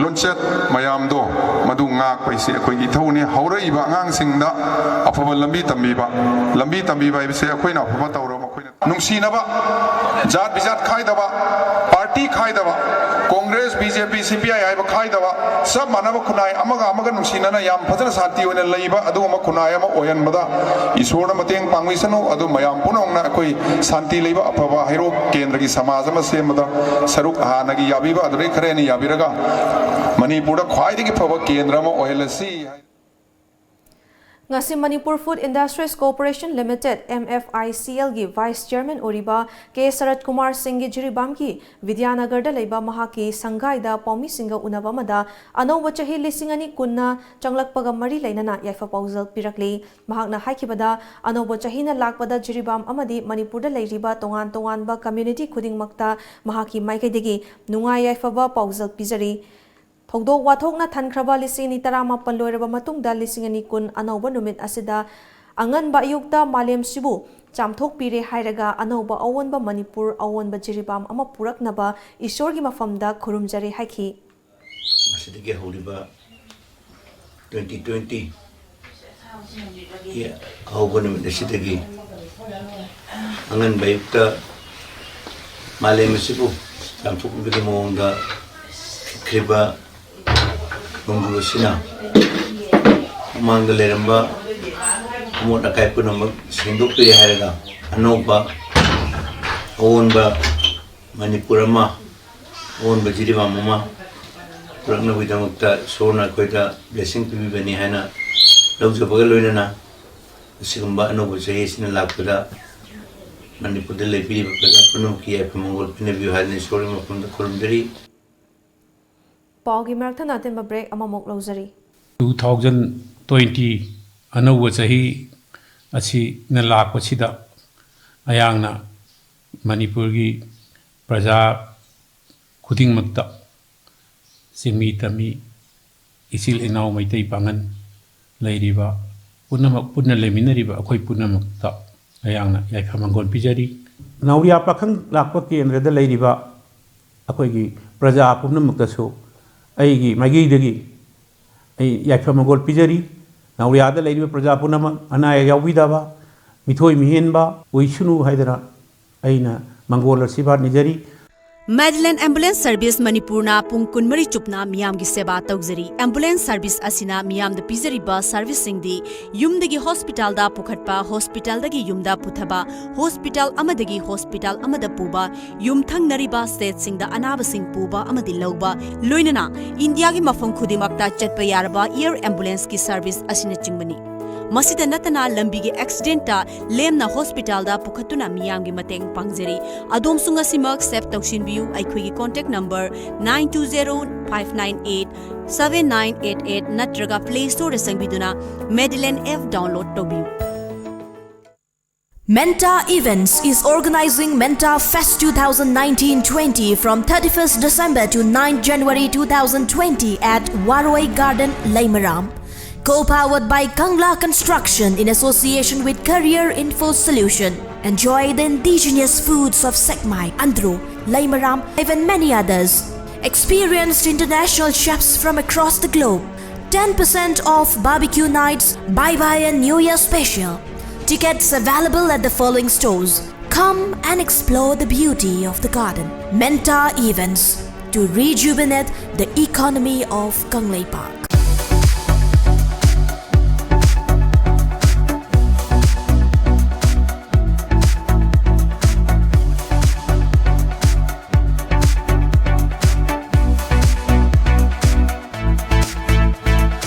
ꯂꯣꯟꯆꯠ ꯃꯌꯥꯝꯗꯣ, ꯃꯗꯨ ꯉꯥꯛꯄ ꯍꯥꯏꯁꯤ ꯑꯩꯈꯣꯏꯒꯤ ꯏꯊꯧꯅꯤ꯫ ꯍꯧꯔꯛꯏꯕ ꯑꯉꯥꯡꯁꯤꯡꯗ ꯑꯐꯕ ꯂꯝꯕꯤ ꯇꯝꯕꯤꯕ, ꯂꯝꯕꯤ ꯇꯝꯕꯤꯕ ꯍꯥꯏꯕꯁꯦ ꯑꯩꯈꯣꯏꯅ ꯑꯐꯕ ꯇꯧꯔ ꯃꯈꯣꯏꯅ ꯅꯨꯡꯁꯤꯅꯕ, ꯖꯥꯠ ꯕꯤꯖꯥꯠ ꯈꯥꯏꯗꯕ, ꯄꯥꯔꯇꯤ ꯈꯥꯏꯗꯕ, ꯀꯣꯡꯒ꯭ꯔꯦꯁ, ꯕꯤ ꯖꯦ ꯄꯤ, ꯁꯤ ꯄꯤ ꯑꯥꯏ ꯍꯥꯏꯕ ꯈꯥꯏꯗꯕ, ꯆꯞ ꯃꯥꯟꯅꯕ ꯈꯨꯟꯅꯥꯏ ꯑꯃꯒ ꯑꯃꯒ ꯅꯨꯡꯁꯤꯅꯅ ꯌꯥꯝ ꯐꯖꯅ ꯁꯥꯟꯇꯤ ꯑꯣꯏꯅ ꯂꯩꯕ ꯑꯗꯨꯒꯨꯝꯕ ꯈꯨꯟꯅꯥꯏ ꯑꯃ ꯑꯣꯏꯍꯟꯕꯗ ꯏꯁꯣꯔꯅ ꯃꯇꯦꯡ ꯄꯥꯡꯕꯤꯁꯅꯨ꯫ ꯑꯗꯨ ꯃꯌꯥꯝ ꯄꯨꯝꯅꯃꯛꯅ ꯑꯩꯈꯣꯏ ꯁꯥꯟꯇꯤ ꯂꯩꯕ ꯑꯐꯕ ꯍꯩꯔꯣꯛ ꯀꯦꯟꯗ꯭ꯔꯒꯤ ꯁꯃꯥꯖ ꯑꯃ ꯁꯦꯝꯕꯗ ꯁꯔꯨꯛ ꯍꯥꯟꯅꯒꯤ ꯌꯥꯕꯤꯕ ꯑꯗꯨꯗꯩ ꯈꯔ ꯍꯦꯟꯅ ꯌꯥꯕꯤꯔꯒ ꯃꯅꯤꯄꯨꯔꯗ ꯈ꯭ꯋꯥꯏꯗꯒꯤ ꯐꯕ ꯀꯦꯟꯗ꯭ꯔ ꯑꯃ ꯑꯣꯏꯍꯜꯂꯁꯤ꯫ ꯉꯁꯤ Manipur food industries corporation limited, M F I C algae vice chairman ꯑꯣꯏꯔꯤꯕ ꯀꯦ ꯁꯔꯠ ꯀꯨꯃꯥꯔ ꯁꯤꯡꯒꯤ ꯖꯤꯔꯤꯕꯥꯝꯒꯤ ꯕꯤꯗ꯭ꯌꯥꯅꯒꯔꯗ ꯂꯩꯕ ꯃꯍꯥꯛꯀꯤ ꯁꯪꯒꯥꯏꯗ ꯄꯥꯎꯃꯤꯁꯤꯡꯒ ꯎꯅꯕ ꯑꯃꯗ ꯑꯅꯧꯕ ꯆꯍꯤ ꯂꯤꯁꯤꯡ ꯑꯅꯤ ꯀꯨꯟꯅ ꯆꯪꯂꯛꯄꯒ ꯃꯔꯤ ꯂꯩꯅꯅ ꯌꯥꯏꯐ ꯄꯥꯎꯖꯦꯜ ꯄꯤꯔꯛꯂꯤ꯫ ꯃꯍꯥꯛꯅ ꯍꯥꯏꯈꯤꯕꯗ, ꯑꯅꯧꯕ ꯆꯍꯤꯅ ꯂꯥꯛꯄꯗ ꯖꯤꯔꯤꯕꯥꯝ ꯑꯃꯗꯤ ꯃꯅꯤꯄꯨꯔꯗ ꯂꯩꯔꯤꯕ ꯇꯣꯉꯥꯟ ꯇꯣꯉꯥꯟꯕ ꯀꯝꯌꯨꯅꯤꯇꯤ ꯈꯨꯗꯤꯡꯃꯛꯇ ꯃꯍꯥꯛꯀꯤ ꯃꯥꯏꯀꯩꯗꯒꯤ ꯅꯨꯡꯉꯥꯏ ꯌꯥꯏꯐꯕ ꯄꯥꯎꯖꯦꯜ ꯄꯤꯖꯔꯤ꯫ ꯊꯧꯗꯣꯛ ꯋꯥꯊꯣꯛꯅ ꯊꯟꯈ꯭ꯔꯕ ꯂꯤꯁꯤꯡ ꯑꯅꯤ ꯇꯔꯥꯃꯥꯄꯟ ꯂꯣꯏꯔꯕ ꯃꯇꯨꯡꯗ ꯂꯤꯁꯤꯡ ꯑꯅꯤ ꯀꯨꯟ ꯑꯅꯧꯕ ꯅꯨꯃꯤꯠ ꯑꯁꯤꯗ ꯑꯉꯟꯕ ꯑꯌꯨꯛꯇ ꯃꯥꯂꯦꯝꯁꯤꯕꯨ ꯆꯥꯝꯊꯣꯛꯄꯤꯔꯦ ꯍꯥꯏꯔꯒ ꯑꯅꯧꯕ ꯑꯑꯣꯟꯕ ꯃꯅꯤꯄꯨꯔ, ꯑꯑꯣꯟꯕ ꯖꯤꯔꯤꯕꯥꯝ ꯑꯃ ꯄꯨꯔꯛꯅꯕ ꯏꯁꯣꯔꯒꯤ ꯃꯐꯝꯗ ꯈꯨꯔꯨꯝꯖꯔꯤ ꯍꯥꯏꯈꯤ꯫ ꯃꯁꯤꯗꯒꯤ ꯍꯧꯔꯤꯕ twenty twenty ꯒꯤ ꯑꯍꯧꯕ ꯅꯨꯃꯤꯠ ꯑꯁꯤꯗꯒꯤ ꯑꯉꯟꯕ ꯑꯌꯨꯛꯇ ꯃꯥꯂꯦꯝ ꯑꯁꯤꯕꯨ ꯆꯥꯝꯊꯣꯛꯄꯤꯕꯒꯤ ꯃꯑꯣꯡꯗ ꯆꯠꯈ꯭ꯔꯤꯕ ꯊꯣꯡꯈꯤꯕꯁꯤꯅ ꯃꯃꯥꯡꯗ ꯂꯩꯔꯝꯕ ꯑꯃꯣꯠ ꯑꯀꯥꯏ ꯄꯨꯝꯅꯃꯛ ꯁꯦꯡꯗꯣꯛꯄꯤꯔꯦ ꯍꯥꯏꯔꯒ ꯑꯅꯧꯕ ꯑꯑꯣꯟꯕ ꯃꯅꯤꯄꯨꯔ ꯑꯃ, ꯑꯑꯣꯟꯕ ꯖꯤꯔꯤꯕꯥꯝ ꯑꯃ ꯄꯨꯔꯛꯅꯕꯒꯤꯗꯃꯛꯇ ꯏꯁꯣꯔꯅ ꯑꯩꯈꯣꯏꯗ ꯕ꯭ꯂꯦꯁꯤꯡ ꯄꯤꯕꯤꯕꯅꯤ ꯍꯥꯏꯅ ꯂꯧꯖꯕꯒ ꯂꯣꯏꯅꯅ ꯑꯁꯤꯒꯨꯝꯕ ꯑꯅꯧꯕ ꯆꯍꯤ ꯑꯁꯤꯅ ꯂꯥꯛꯄꯗ ꯃꯅꯤꯄꯨꯔꯗ ꯂꯩꯕꯤꯔꯤꯕ ꯄ꯭ꯔꯖꯥ ꯄꯨꯝꯅꯃꯛꯀꯤ ꯌꯥꯏꯐ ꯃꯪꯒꯣꯜ ꯄꯤꯅꯕꯤꯌꯨ ꯍꯥꯏꯗꯨꯅ ꯏꯁꯣꯔꯒꯤ ꯃꯐꯝꯗ ꯈꯨꯔꯨꯝꯖꯔꯤ꯫ ꯄꯥꯎꯒꯤ ꯃꯔꯛ ꯊꯠꯅ ꯑꯇꯦꯟꯕ ꯕ꯭ꯔꯦꯛ ꯑꯃꯃꯨꯛ ꯂꯧꯖꯔꯤ꯫ ꯇꯨ ꯊꯥꯎꯖꯟ ꯇ꯭ꯋꯦꯟꯇꯤ ꯑꯅꯧꯕ ꯆꯍꯤ ꯑꯁꯤꯅ ꯂꯥꯛꯄꯁꯤꯗ ꯑꯩꯍꯥꯛꯅ ꯃꯅꯤꯄꯨꯔꯒꯤ ꯄ꯭ꯔꯖꯥ ꯈꯨꯗꯤꯡꯃꯛꯇ, ꯆꯤꯡꯃꯤ ꯇꯝꯃꯤ, ꯏꯆꯤꯜ ꯏꯅꯥꯎ ꯃꯩꯇꯩ ꯄꯥꯉꯟ ꯂꯩꯔꯤꯕ ꯄꯨꯝꯅꯃꯛ, ꯄꯨꯟꯅ ꯂꯩꯃꯤꯟꯅꯔꯤꯕ ꯑꯩꯈꯣꯏ ꯄꯨꯝꯅꯃꯛꯇ ꯑꯩꯍꯥꯛꯅ ꯌꯥꯏꯐ ꯃꯪꯒꯣꯜ ꯄꯤꯖꯔꯤ꯫ ꯅꯥꯎꯔꯤꯌꯥ ꯄꯥꯈꯪ ꯂꯥꯛꯄ ꯀꯦꯟꯗ꯭ꯔꯗ ꯂꯩꯔꯤꯕ ꯑꯩꯈꯣꯏꯒꯤ ꯄ꯭ꯔꯖꯥ ꯄꯨꯝꯅꯃꯛꯇꯁꯨ ꯑꯩꯒꯤ ꯃꯥꯏꯀꯩꯗꯒꯤ ꯑꯩ ꯌꯥꯏꯐ ꯃꯪꯒꯣꯜ ꯄꯤꯖꯔꯤ꯫ ꯅꯥꯎꯔꯤꯌꯥꯗ ꯂꯩꯔꯤꯕ ꯄ꯭ꯔꯖꯥ ꯄꯨꯝꯅꯃꯛ ꯑꯅꯥ ꯑꯌꯦꯛ ꯌꯥꯎꯕꯤꯗꯕ, ꯃꯤꯊꯣꯏ ꯃꯤꯍꯦꯟꯕ ꯑꯣꯏꯁꯅꯨ ꯍꯥꯏꯗꯅ ꯑꯩꯅ ꯃꯪꯒꯣꯜ ꯑꯁꯤꯔꯕꯥꯗ ꯅꯤꯖꯔꯤ꯫ Madeline Ambulance Service ꯃꯅꯤꯄꯨꯔꯅ ꯄꯨꯡ ꯀꯨꯟꯃꯔꯤ ꯆꯨꯞꯅ ꯃꯤꯌꯥꯝꯒꯤ ꯁꯦꯕꯥ ꯇꯧꯖꯔꯤ꯫ Ambulance service ꯑꯁꯤꯅ ꯃꯤꯌꯥꯝꯗ ꯄꯤꯖꯔꯤꯕ serviceꯁꯤꯡꯗꯤ ꯌꯨꯝꯗꯒꯤ hospitalꯗ ꯄꯨꯈꯠꯄ, hospitalꯗꯒꯤ ꯌꯨꯝꯗ ꯄꯨꯊꯕ, hospital ꯑꯃꯗꯒꯤ hospital ꯑꯃꯗ ꯄꯨꯕ, ꯌꯨꯝꯊꯪꯅꯔꯤꯕ stateꯁꯤꯡꯗ ꯑꯅꯥꯕꯁꯤꯡ ꯄꯨꯕ ꯑꯃꯗꯤ ꯂꯧꯕ, ꯂꯣꯏꯅꯅ ꯏꯟꯗꯤꯌꯥꯒꯤ ꯃꯐꯝ ꯈꯨꯗꯤꯡꯃꯛꯇ ꯆꯠꯄ ꯌꯥꯔꯕ air ambulanceꯀꯤ service ꯑꯁꯤꯅꯆꯤꯡꯕꯅꯤ꯫ ꯃꯁꯤꯗ ꯅꯠꯇꯅ ꯂꯝꯕꯤꯒꯤ accidentꯇ ꯂꯦꯝꯅ hospitalꯗ ꯄꯨꯈꯠꯇꯨꯅ ꯃꯤꯌꯥꯝꯒꯤ ꯃꯇꯦꯡ ꯄꯥꯡꯖꯔꯤ꯫ ꯑꯗꯣꯝꯁꯨ ꯉꯁꯤꯃꯛ save ꯇꯧꯁꯤꯟꯕꯤꯌꯨ꯫ ꯑꯩꯈꯣꯏꯒꯤ contact number nine two zero five nine eight seven nine eight eight ꯅꯠꯇ꯭ꯔꯒ Play Storeꯗ ꯆꯪꯕꯤꯗꯨꯅ Madeline F download ꯇꯧꯕꯤꯌꯨ꯫ Menta Events is organizing Menta Fest two thousand nineteen twenty from thirty-first December to ninth January two thousand twenty at Waroi Garden, Leimaram. Co-powered by Kangla Construction in association with Career Info Solution. Enjoy the indigenous foods of Sekmai, Andro, Leimaram, and many others. Experienced international chefs from across the globe. Ten percent off barbecue nights, bye bye and New Year special. Tickets available at the following stores. Come and explore the beauty of the garden. Menta Events. to rejuvenate the economy of Kangleipak.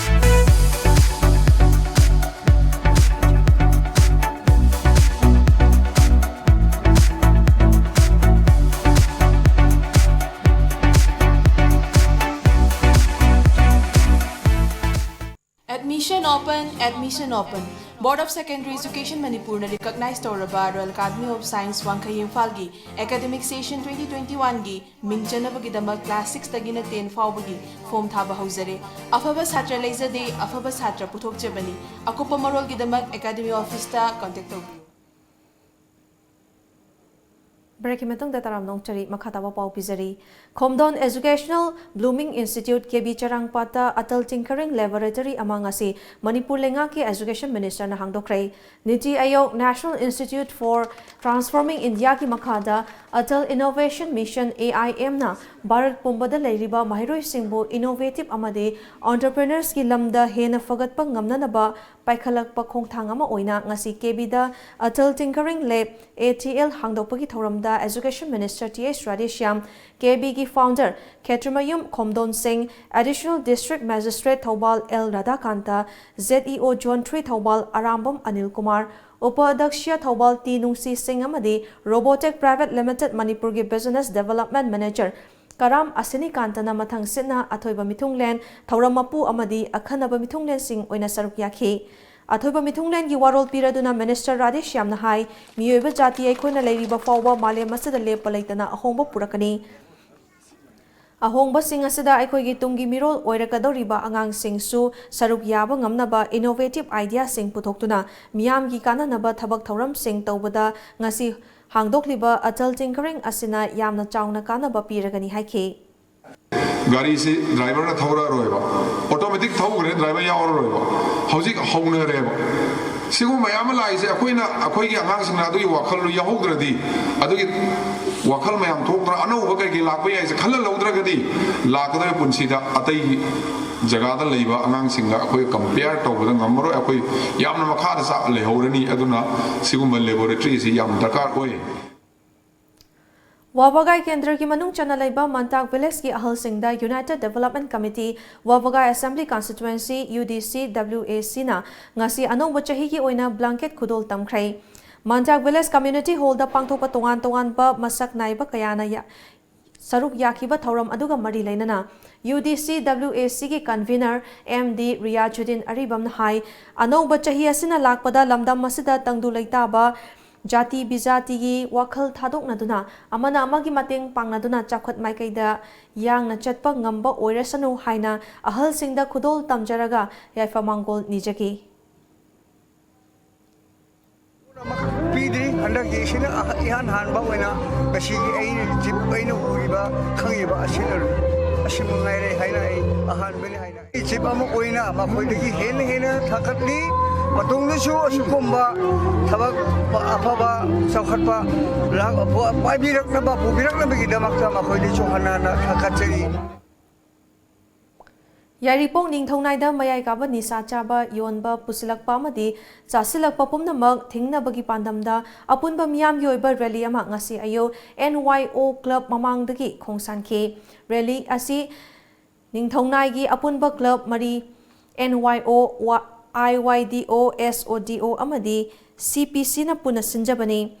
Admission open, admission open. Board of Secondary Education Manipurꯅ recognize ꯇꯧꯔꯕ Royal Academy of Science ꯋꯥꯡꯈꯩ ꯏꯝꯐꯥꯜꯒꯤ academic session twenty twenty-oneꯒꯤ ꯃꯤꯡ ꯆꯟꯅꯕꯒꯤꯗꯃꯛ class sixꯇꯒꯤꯅ ten ꯐꯥꯎꯕꯒꯤ form ꯊꯥꯕ ꯍꯧꯖꯔꯦ꯫ ꯑꯐꯕ ꯁꯥꯇ꯭ꯔ ꯂꯩꯖꯗꯦ, ꯑꯐꯕ ꯁꯥꯇ꯭ꯔ ꯄꯨꯊꯣꯛꯆꯕꯅꯤ꯫ ꯑꯀꯨꯞꯄ ꯃꯔꯣꯜꯒꯤꯗꯃꯛ Academy officeꯇ contact ꯇꯧꯕꯤꯌꯨ꯫ Breakꯀꯤ ꯃꯇꯨꯡꯗ ꯇꯔꯥꯝꯅ ꯑꯣꯛꯆꯔꯤ, ꯃꯈꯥ ꯇꯥꯕ ꯄꯥꯎ ꯄꯤꯖꯔꯤ꯫ ꯈꯣꯝꯗꯣꯟ Educational Blooming Institute, ꯀꯦ ꯕꯤ ꯆꯔꯥꯡꯄꯥꯠꯇ Atal Tinkering Laboratory ꯑꯃ ꯉꯁꯤ ꯃꯅꯤꯄꯨꯔ ꯂꯩꯉꯥꯛꯀꯤ Education Ministerꯅ ꯍꯥꯡꯗꯣꯛꯈ꯭ꯔꯦ꯫ ꯅꯤꯇꯤ ꯑꯌꯣꯒ, National Institute for Transforming Indiaꯒꯤ ꯃꯈꯥꯗ Atal Innovation Mission, AIMꯅ ꯚꯥꯔꯠ ꯄꯨꯝꯕꯗ ꯂꯩꯔꯤꯕ ꯃꯍꯩꯔꯣꯏꯁꯤꯡꯕꯨ innovative ꯑꯃꯗꯤ entrepreneursꯀꯤ ꯂꯝꯗ ꯍꯦꯟꯅ ꯐꯒꯠꯄ ꯉꯝꯅꯅꯕ ꯄꯥꯏꯈꯠꯂꯛꯄ ꯈꯣꯡꯊꯥꯡ ꯑꯃ ꯑꯣꯏꯅ ꯉꯁꯤ ꯀꯦ ꯕꯤꯗ Atal Tinkering Lab, ATL ꯍꯥꯡꯗꯣꯛꯄꯒꯤ ꯊꯧꯔꯝꯗ Education Minister T H Radheshyam, K ꯕꯤꯒꯤ founder Khetrimayum Khomdon Singh, Additional District Magistrate Thoubal L Radhakanta, ZEO Zone three Thoubal Arambam Anil Kumar, ꯎꯄ ꯑꯗ꯭ꯌꯛꯁ ꯊꯧꯕꯥꯜ ꯇꯤ ꯅꯨꯡꯁꯤ ꯁꯤꯡ ꯑꯃꯗꯤ Robotech Private Limited ꯃꯅꯤꯄꯨꯔꯒꯤ Business Development Manager ꯀꯔꯥꯝ ꯑꯁꯤꯅꯤꯀꯥꯟꯇꯅ ꯃꯊꯪ ꯁꯤꯠꯅ ꯑꯊꯣꯏꯕ ꯃꯤꯊꯨꯡꯂꯦꯟ, ꯊꯧꯔꯝ ꯃꯄꯨ ꯑꯃꯗꯤ ꯑꯈꯟꯅꯕ ꯃꯤꯊꯨꯡꯂꯦꯟꯁꯤꯡ ꯑꯣꯏꯅ ꯁꯔꯨꯛ ꯌꯥꯈꯤ꯫ ꯑꯊꯣꯏꯕ ꯃꯤꯊꯨꯡꯂꯦꯟꯒꯤ ꯋꯥꯔꯣꯜ ꯄꯤꯔꯗꯨꯅ Minister ꯔꯥꯙꯦꯁ꯭ꯌꯥꯝꯅ ꯍꯥꯏ, ꯃꯤꯑꯣꯏꯕ ꯖꯥꯇꯤ ꯑꯩꯈꯣꯏꯅ ꯂꯩꯔꯤꯕ ꯐꯥꯎꯕ ꯃꯥꯂꯦꯝ ꯑꯁꯤꯗ ꯂꯦꯞꯄ ꯂꯩꯇꯅ ꯑꯍꯣꯡꯕ ꯄꯨꯔꯛꯀꯅꯤ꯫ ꯑꯍꯣꯡꯕꯁꯤꯡ ꯑꯁꯤꯗ ꯑꯩꯈꯣꯏꯒꯤ ꯇꯨꯡꯒꯤ ꯃꯤꯔꯣꯜ ꯑꯣꯏꯔꯛꯀꯗꯧꯔꯤꯕ ꯑꯉꯥꯡꯁꯤꯡꯁꯨ ꯁꯔꯨꯛ ꯌꯥꯕ ꯉꯝꯅꯕ innovative ideaꯁꯤꯡ ꯄꯨꯊꯣꯛꯇꯨꯅ ꯃꯤꯌꯥꯝꯒꯤ ꯀꯥꯟꯅꯅꯕ ꯊꯕꯛ ꯊꯧꯔꯝꯁꯤꯡ ꯇꯧꯕꯗ ꯉꯁꯤ ꯍꯥꯡꯗꯣꯛꯂꯤꯕ Atal Tinkering ꯑꯁꯤꯅ ꯌꯥꯝꯅ ꯆꯥꯎꯅ ꯀꯥꯟꯅꯕ ꯄꯤꯔꯒꯅꯤ ꯍꯥꯏꯈꯤ꯫ ꯒꯥꯔꯤꯁꯤ driverꯅ ꯊꯧꯔꯛꯑꯔꯣꯏꯕ, automatic ꯊꯧꯈ꯭ꯔꯦ, driver ꯌꯥꯎꯔꯔꯣꯏꯕ꯫ ꯍꯧꯖꯤꯛ ꯍꯧꯅꯔꯦꯕ꯫ ꯁꯤꯒꯨꯝꯕ ꯃꯌꯥꯝ ꯑꯃ ꯂꯥꯛꯏꯁꯦ ꯑꯩꯈꯣꯏꯅ, ꯑꯩꯈꯣꯏꯒꯤ ꯑꯉꯥꯡꯁꯤꯡꯅ ꯑꯗꯨꯒꯤ ꯋꯥꯈꯜꯗꯨ ꯌꯥꯎꯍꯧꯗ꯭ꯔꯗꯤ, ꯑꯗꯨꯒꯤ ꯋꯥꯈꯜ ꯃꯌꯥꯝ ꯊꯣꯛꯇꯅ ꯑꯅꯧꯕ ꯀꯩ ꯀꯩ ꯂꯥꯛꯄ ꯌꯥꯏꯁꯦ ꯈꯜꯍꯜꯍꯧꯗ꯭ꯔꯒꯗꯤ, ꯂꯥꯛꯀꯗꯧꯔꯤꯕ ꯄꯨꯟꯁꯤꯗ ꯑꯇꯩ ꯖꯒꯥꯗ ꯂꯩꯕ ꯑꯉꯥꯡꯁꯤꯡꯒ ꯑꯩꯈꯣꯏ compare ꯇꯧꯕꯗ ꯉꯝꯃꯔꯣꯏ꯫ ꯑꯩꯈꯣꯏ ꯌꯥꯝꯅ ꯃꯈꯥꯗ ꯆꯥ-, ꯂꯩꯍꯧꯔꯅꯤ꯫ ꯑꯗꯨꯅ ꯁꯤꯒꯨꯝꯕ laboratory ꯑꯁꯤ ꯌꯥꯝ ꯗꯔꯀꯥꯔ ꯑꯣꯏ꯫ ꯋꯥꯕꯒꯥꯏ ꯀꯦꯟꯗ꯭ꯔꯒꯤ ꯃꯅꯨꯡ ꯆꯟꯅ ꯂꯩꯕ ꯃꯟꯇꯥꯛ ꯚꯤꯂꯦꯖꯀꯤ ꯑꯍꯜꯁꯤꯡꯗ United Development Committee, ꯋꯥꯕꯒꯥꯏ Assembly Constituency, UDCWACꯅ ꯉꯁꯤ ꯑꯅꯧꯕ ꯆꯍꯤꯒꯤ ꯑꯣꯏꯅ blanket ꯈꯨꯗꯣꯜ ꯇꯝꯈ꯭ꯔꯦ꯫ ꯃꯟꯇꯥꯛ ꯚꯤꯂꯦꯖ Community Hallꯗ ꯄꯥꯡꯊꯣꯛꯄ ꯇꯣꯉꯥꯟ ꯇꯣꯉꯥꯟꯕ ꯃꯁꯛ ꯅꯥꯏꯕ ꯀꯌꯥꯅ ꯌꯥ-, ꯁꯔꯨꯛ ꯌꯥꯈꯤꯕ ꯊꯧꯔꯝ ꯑꯗꯨꯒ ꯃꯔꯤ ꯂꯩꯅꯅ UDCWACꯒꯤ convener MD ꯔꯤꯌꯥꯖꯨꯗꯤꯟ ꯑꯔꯤꯕꯝꯅ ꯍꯥꯏ, ꯑꯅꯧꯕ ꯆꯍꯤ ꯑꯁꯤꯅ ꯂꯥꯛꯄꯗ ꯂꯝꯗꯝ ꯑꯁꯤꯗ ꯇꯪꯗꯨ ꯂꯩꯇꯥꯕ, ꯖꯥꯇꯤ ꯕꯤꯖꯥꯇꯤꯒꯤ ꯋꯥꯈꯜ ꯊꯥꯗꯣꯛꯅꯗꯨꯅ ꯑꯃꯅ ꯑꯃꯒꯤ ꯃꯇꯦꯡ ꯄꯥꯡꯅꯗꯨꯅ ꯆꯥꯎꯈꯠ ꯃꯥꯏꯀꯩꯗ ꯌꯥꯡꯅ ꯆꯠꯄ ꯉꯝꯕ ꯑꯣꯏꯔꯁꯅꯨ ꯍꯥꯏꯅ ꯑꯍꯜꯁꯤꯡꯗ ꯈꯨꯗꯣꯜ ꯇꯝꯖꯔꯒ ꯌꯥꯏꯐ ꯃꯥꯡꯒꯣꯜ ꯅꯤꯖꯈꯤ꯫ ꯄꯤꯗ꯭ꯔꯤ꯫ ꯍꯟꯗꯛꯀꯤ ꯑꯁꯤꯅ ꯑꯍ-, ꯏꯍꯥꯟ ꯍꯥꯟꯕ ꯑꯣꯏꯅ ꯉꯁꯤꯒꯤ ꯑꯩꯅ ꯖꯤꯞ ꯑꯩꯅ ꯎꯔꯤꯕ, ꯈꯪꯉꯤꯕ ꯑꯁꯤꯅ, ꯑꯁꯤ ꯃꯉꯥꯏꯔꯦ ꯍꯥꯏꯅ ꯑꯩ ꯑꯍꯥꯟꯕꯅꯤ ꯍꯥꯏꯅ꯫ ꯖꯤꯞ ꯑꯃ ꯑꯣꯏꯅ ꯃꯈꯣꯏꯗꯒꯤ ꯍꯦꯟꯅ ꯍꯦꯟꯅ ꯊꯥꯒꯠꯂꯤ꯫ ꯃꯇꯨꯡꯗꯁꯨ ꯑꯁꯤꯒꯨꯝꯕ ꯊꯕꯛ ꯑꯐꯕ ꯆꯥꯎꯈꯠꯄ ꯂꯥꯛ-, ꯄꯥꯏꯕꯤꯔꯛꯅꯕ, ꯄꯨꯕꯤꯔꯛꯅꯕꯒꯤꯗꯃꯛꯇ ꯃꯈꯣꯏꯗꯁꯨ ꯍꯟꯅ ꯍꯟꯅ ꯊꯥꯒꯠꯆꯔꯤ꯫ ꯌꯥꯏꯔꯤꯄꯣꯛ ꯅꯤꯡꯊꯧꯅꯥꯏꯗ ꯃꯌꯥꯏ ꯀꯥꯕ ꯅꯤꯁꯥ ꯆꯥꯕ, ꯌꯣꯟꯕ, ꯄꯨꯁꯤꯜꯂꯛꯄ ꯑꯃꯗꯤ ꯆꯥꯁꯤꯜꯂꯛꯄ ꯄꯨꯝꯅꯃꯛ ꯊꯤꯡꯅꯕꯒꯤ ꯄꯥꯟꯗꯝꯗ ꯑꯄꯨꯟꯕ ꯃꯤꯌꯥꯝꯒꯤ ꯑꯣꯏꯕ rally ꯑꯃ ꯉꯁꯤ ꯑꯌꯨꯛ NYO club ꯃꯃꯥꯡꯗꯒꯤ ꯈꯣꯡꯁꯥꯟꯈꯤ꯫ Rally ꯑꯁꯤ ꯅꯤꯡꯊꯧꯅꯥꯏꯒꯤ ꯑꯄꯨꯟꯕ club ꯃꯔꯤ, NYO, IYDO, SODO ꯑꯃꯗꯤ CPCꯅ ꯄꯨꯟꯅ ꯁꯤꯟꯖꯕꯅꯤ꯫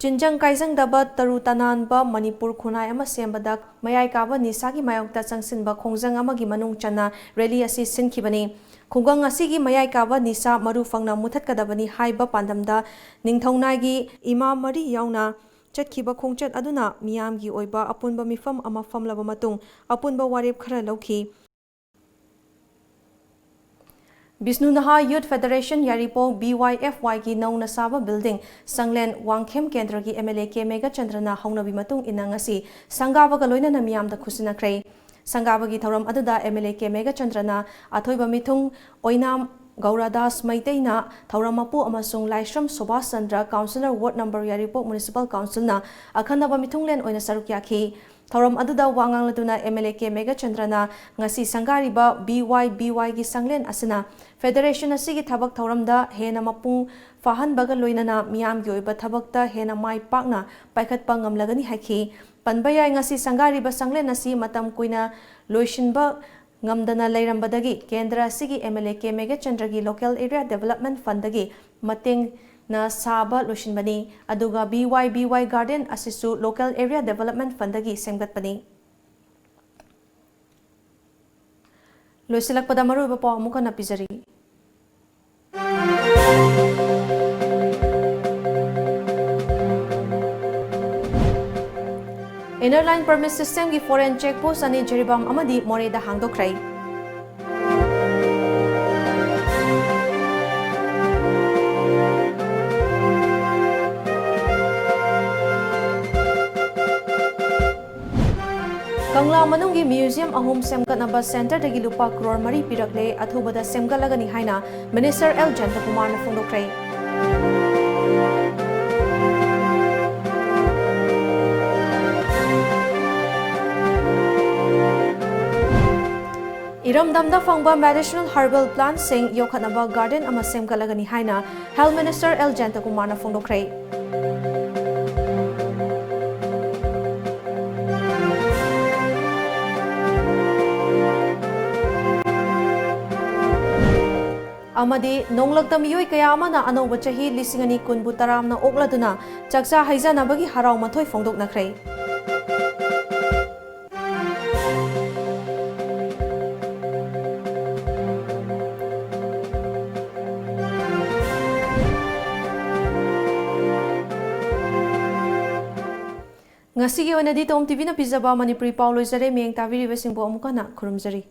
ꯆꯤꯟꯖꯪ ꯀꯥꯏꯖꯪꯗꯕ ꯇꯔꯨ ꯇꯅꯥꯟꯕ ꯃꯅꯤꯄꯨꯔ ꯈꯨꯟꯅꯥꯏ ꯑꯃ ꯁꯦꯝꯕꯗ ꯃꯌꯥꯏ ꯀꯥꯕ ꯅꯤꯁꯥꯒꯤ ꯃꯥꯌꯣꯛꯇ ꯆꯪꯁꯤꯟꯕ ꯈꯣꯡꯖꯪ ꯑꯃꯒꯤ ꯃꯅꯨꯡ ꯆꯟꯅ rally ꯑꯁꯤ ꯁꯤꯟꯈꯤꯕꯅꯤ꯫ ꯈꯨꯡꯒꯪ ꯑꯁꯤꯒꯤ ꯃꯌꯥꯏ ꯀꯥꯕ ꯅꯤꯁꯥ ꯃꯔꯨ ꯐꯪꯅ ꯃꯨꯊꯠꯀꯗꯕꯅꯤ ꯍꯥꯏꯕ ꯄꯥꯟꯗꯝꯗ ꯅꯤꯡꯊꯧꯅꯥꯏꯒꯤ ꯏꯃꯥ ꯃꯔꯤ ꯌꯥꯎꯅ ꯆꯠꯈꯤꯕ ꯈꯣꯡꯆꯠ ꯑꯗꯨꯅ ꯃꯤꯌꯥꯝꯒꯤ ꯑꯣꯏꯕ ꯑꯄꯨꯟꯕ ꯃꯤꯐꯝ ꯑꯃ ꯐꯝꯂꯕ ꯃꯇꯨꯡ ꯑꯄꯨꯟꯕ ꯋꯥꯔꯦꯞ ꯈꯔ ꯂꯧꯈꯤ꯫ ꯕꯤꯁꯅꯨ ꯅꯍꯥ Youth Federation ꯌꯥꯏꯔꯤꯄꯣꯛ, BYFYꯒꯤ ꯅꯧꯅ ꯁꯥꯕ building ꯁꯪꯂꯦꯟ ꯋꯥꯡꯈꯦꯝ ꯀꯦꯟꯗ꯭ꯔꯒꯤ MLA ꯀꯦ ꯃꯦꯘꯆꯟꯗ꯭ꯔꯅ ꯍꯧꯅꯕꯤ ꯃꯇꯨꯡ ꯏꯟꯅ ꯉꯁꯤ ꯁꯪꯒꯥꯕꯒ ꯂꯣꯏꯅꯅ ꯃꯤꯌꯥꯝꯗ ꯈꯨꯠꯁꯤꯟꯅꯈ꯭ꯔꯦ꯫ ꯁꯪꯒꯥꯕꯒꯤ ꯊꯧꯔꯝ ꯑꯗꯨꯗ MLA ꯀꯦ ꯃꯦꯘꯆꯟꯗ꯭ꯔꯅ ꯑꯊꯣꯏꯕ ꯃꯤꯊꯨꯡ ꯑꯣꯏꯅꯥꯝ ꯒꯧꯔꯥꯗꯥꯁ ꯃꯩꯇꯩꯅ ꯊꯧꯔꯝ ꯃꯄꯨ ꯑꯃꯁꯨꯡ ꯂꯥꯏꯁ꯭ꯔꯝ ꯁꯨꯕꯥꯁ ꯆꯟꯗ꯭ꯔ, ꯀꯥꯎꯟꯁꯤꯂꯔ, ꯋꯥꯔꯗ ꯅꯝꯕꯔ ꯌꯥꯏꯔꯤꯄꯣꯛ ꯃ꯭ꯌꯨꯅꯤꯁꯤꯄꯥꯜ ꯀꯥꯎꯟꯁꯤꯜꯅ ꯑꯈꯟꯅꯕ ꯃꯤꯊꯨꯡꯂꯦꯟ ꯑꯣꯏꯅ ꯁꯔꯨꯛ ꯌꯥꯈꯤ꯫ ꯊꯧꯔꯝ ꯑꯗꯨꯗ ꯋꯥ ꯉꯥꯡꯂꯗꯨꯅ ꯑꯦꯝ ꯑꯦꯜ ꯑꯦ ꯀꯦ ꯃꯦꯘꯆꯟꯗ꯭ꯔꯅ ꯉꯁꯤ ꯁꯪꯒꯥꯔꯤꯕ ꯕꯤ ꯋꯥꯏ ꯕꯤ ꯋꯥꯏꯒꯤ ꯁꯪꯂꯦꯟ ꯑꯁꯤꯅ ꯐꯦꯗꯔꯦꯁꯟ ꯑꯁꯤꯒꯤ ꯊꯕꯛ ꯊꯧꯔꯝꯗ ꯍꯦꯟꯅ ꯃꯄꯨꯡ ꯐꯥꯍꯟꯕꯒ ꯂꯣꯏꯅꯅ ꯃꯤꯌꯥꯝꯒꯤ ꯑꯣꯏꯕ ꯊꯕꯛꯇ ꯍꯦꯟꯅ ꯃꯥꯏ ꯄꯥꯛꯅ ꯄꯥꯏꯈꯠꯄ ꯉꯝꯂꯒꯅꯤ ꯍꯥꯏꯈꯤ꯫ ꯄꯟꯕ ꯌꯥꯏ, ꯉꯁꯤ ꯁꯪꯒꯥꯔꯤꯕ ꯁꯪꯂꯦꯟ ꯑꯁꯤ ꯃꯇꯝ ꯀꯨꯏꯅ ꯂꯣꯏꯁꯤꯟꯕ ꯉꯝꯗꯅ ꯂꯩꯔꯝꯕꯗꯒꯤ ꯀꯦꯟꯗ꯭ꯔ ꯑꯁꯤꯒꯤ ꯑꯦꯝ ꯑꯦꯜ ꯑꯦ ꯀꯦ ꯃꯦꯘꯆꯟꯗ꯭ꯔꯒꯤ ꯂꯣꯀꯦꯜ ꯑꯦꯔꯤꯌꯥ ꯗꯦꯕꯂꯞꯃꯦꯟ ꯐꯟꯗꯒꯤ ꯃꯇꯦꯡꯅ ꯁꯥꯕ ꯂꯣꯏꯁꯤꯟꯕꯅꯤ꯫ ꯑꯗꯨꯒ B Y B Y garden ꯑꯁꯤꯁꯨ ꯂꯣꯀꯦꯜ ꯑꯦꯔꯤꯌꯥ ꯗꯦꯕꯂꯞꯃꯦꯟ ꯐꯟꯗꯒꯤ ꯁꯦꯝꯒꯠꯄꯅꯤ꯫ ꯂꯣꯏꯁꯤꯜꯂꯛꯄꯗ ꯃꯔꯨꯑꯣꯏꯕ ꯄꯥꯎ ꯑꯃꯨꯛ ꯍꯟꯅ ꯄꯤꯖꯔꯤ꯫ Inner Line Permit System ꯒꯤ foreign check post ꯑꯅꯤ ꯖꯤꯔꯤꯕꯥꯝ ꯑꯃꯗꯤ ꯃꯣꯔꯦꯗ ꯍꯥꯡꯗꯣꯛꯈ꯭ꯔꯦ꯫ ꯀꯪꯂꯥ ꯃꯅꯨꯡꯒꯤ ꯃ꯭ꯌꯨꯖꯤꯌꯝ ꯑꯍꯨꯝ ꯁꯦꯝꯒꯠꯅꯕ ꯁꯦꯟꯇꯔꯗꯒꯤ ꯂꯨꯄꯥ ꯀ꯭ꯔꯣꯔ ꯃꯔꯤ ꯄꯤꯔꯛꯂꯦ, ꯑꯊꯨꯕꯗ ꯁꯦꯝꯒꯠꯂꯒꯅꯤ ꯍꯥꯏꯅ ꯃꯤꯅꯤꯁꯇꯔ ꯑꯦꯜ ꯖꯌꯟꯇꯀꯨꯃꯥꯔꯅ ꯐꯣꯡꯗꯣꯛꯈ꯭ꯔꯦ꯫ ꯏꯔꯝꯗꯝꯗ ꯐꯪꯕ medicinal herbal plant ꯁꯤꯡ ꯌꯣꯛꯈꯠꯅꯕ ꯒꯥꯔꯗꯦꯟ ꯑꯃ ꯁꯦꯝꯒꯠꯂꯒꯅꯤ ꯍꯥꯏꯅ ꯍꯦꯜꯊ ꯃꯤꯅꯤꯁꯇꯔ ꯑꯦꯜ ꯖꯌꯟꯇꯀꯨꯃꯥꯔꯅ ꯐꯣꯡꯗꯣꯛꯈ꯭ꯔꯦ꯫ ꯑꯃꯗꯤ ꯅꯣꯡꯂꯛꯇ ꯃꯤꯑꯣꯏ ꯀꯌꯥ ꯑꯃꯅ ꯑꯅꯧꯕ ꯆꯍꯤ ꯂꯤꯁꯤꯡ ꯑꯅꯤ ꯀꯨꯟꯕꯨ ꯇꯔꯥꯝꯅ ꯑꯣꯛꯂꯗꯨꯅ ꯆꯥꯛꯆꯥ ꯍꯩꯖꯅꯕꯒꯤ ꯍꯔꯥꯎ ꯃꯊꯣꯏ ꯐꯣꯡꯗꯣꯛꯅꯈ꯭ꯔꯦ꯫ ꯉꯁꯤꯒꯤ ꯑꯣꯏꯅꯗꯤ ꯇꯣꯝ ꯇꯤꯚꯤꯅ ꯄꯤꯖꯕ ꯃꯅꯤꯄꯨꯔꯤ ꯄꯥꯎ ꯂꯣꯏꯖꯔꯦ꯫ ꯃꯤꯠꯌꯦꯡ ꯇꯥꯕꯤꯔꯤꯕꯁꯤꯡꯕꯨ ꯑꯃꯨꯛ ꯍꯟꯅ ꯈꯨꯔꯨꯝꯖꯔꯤ꯫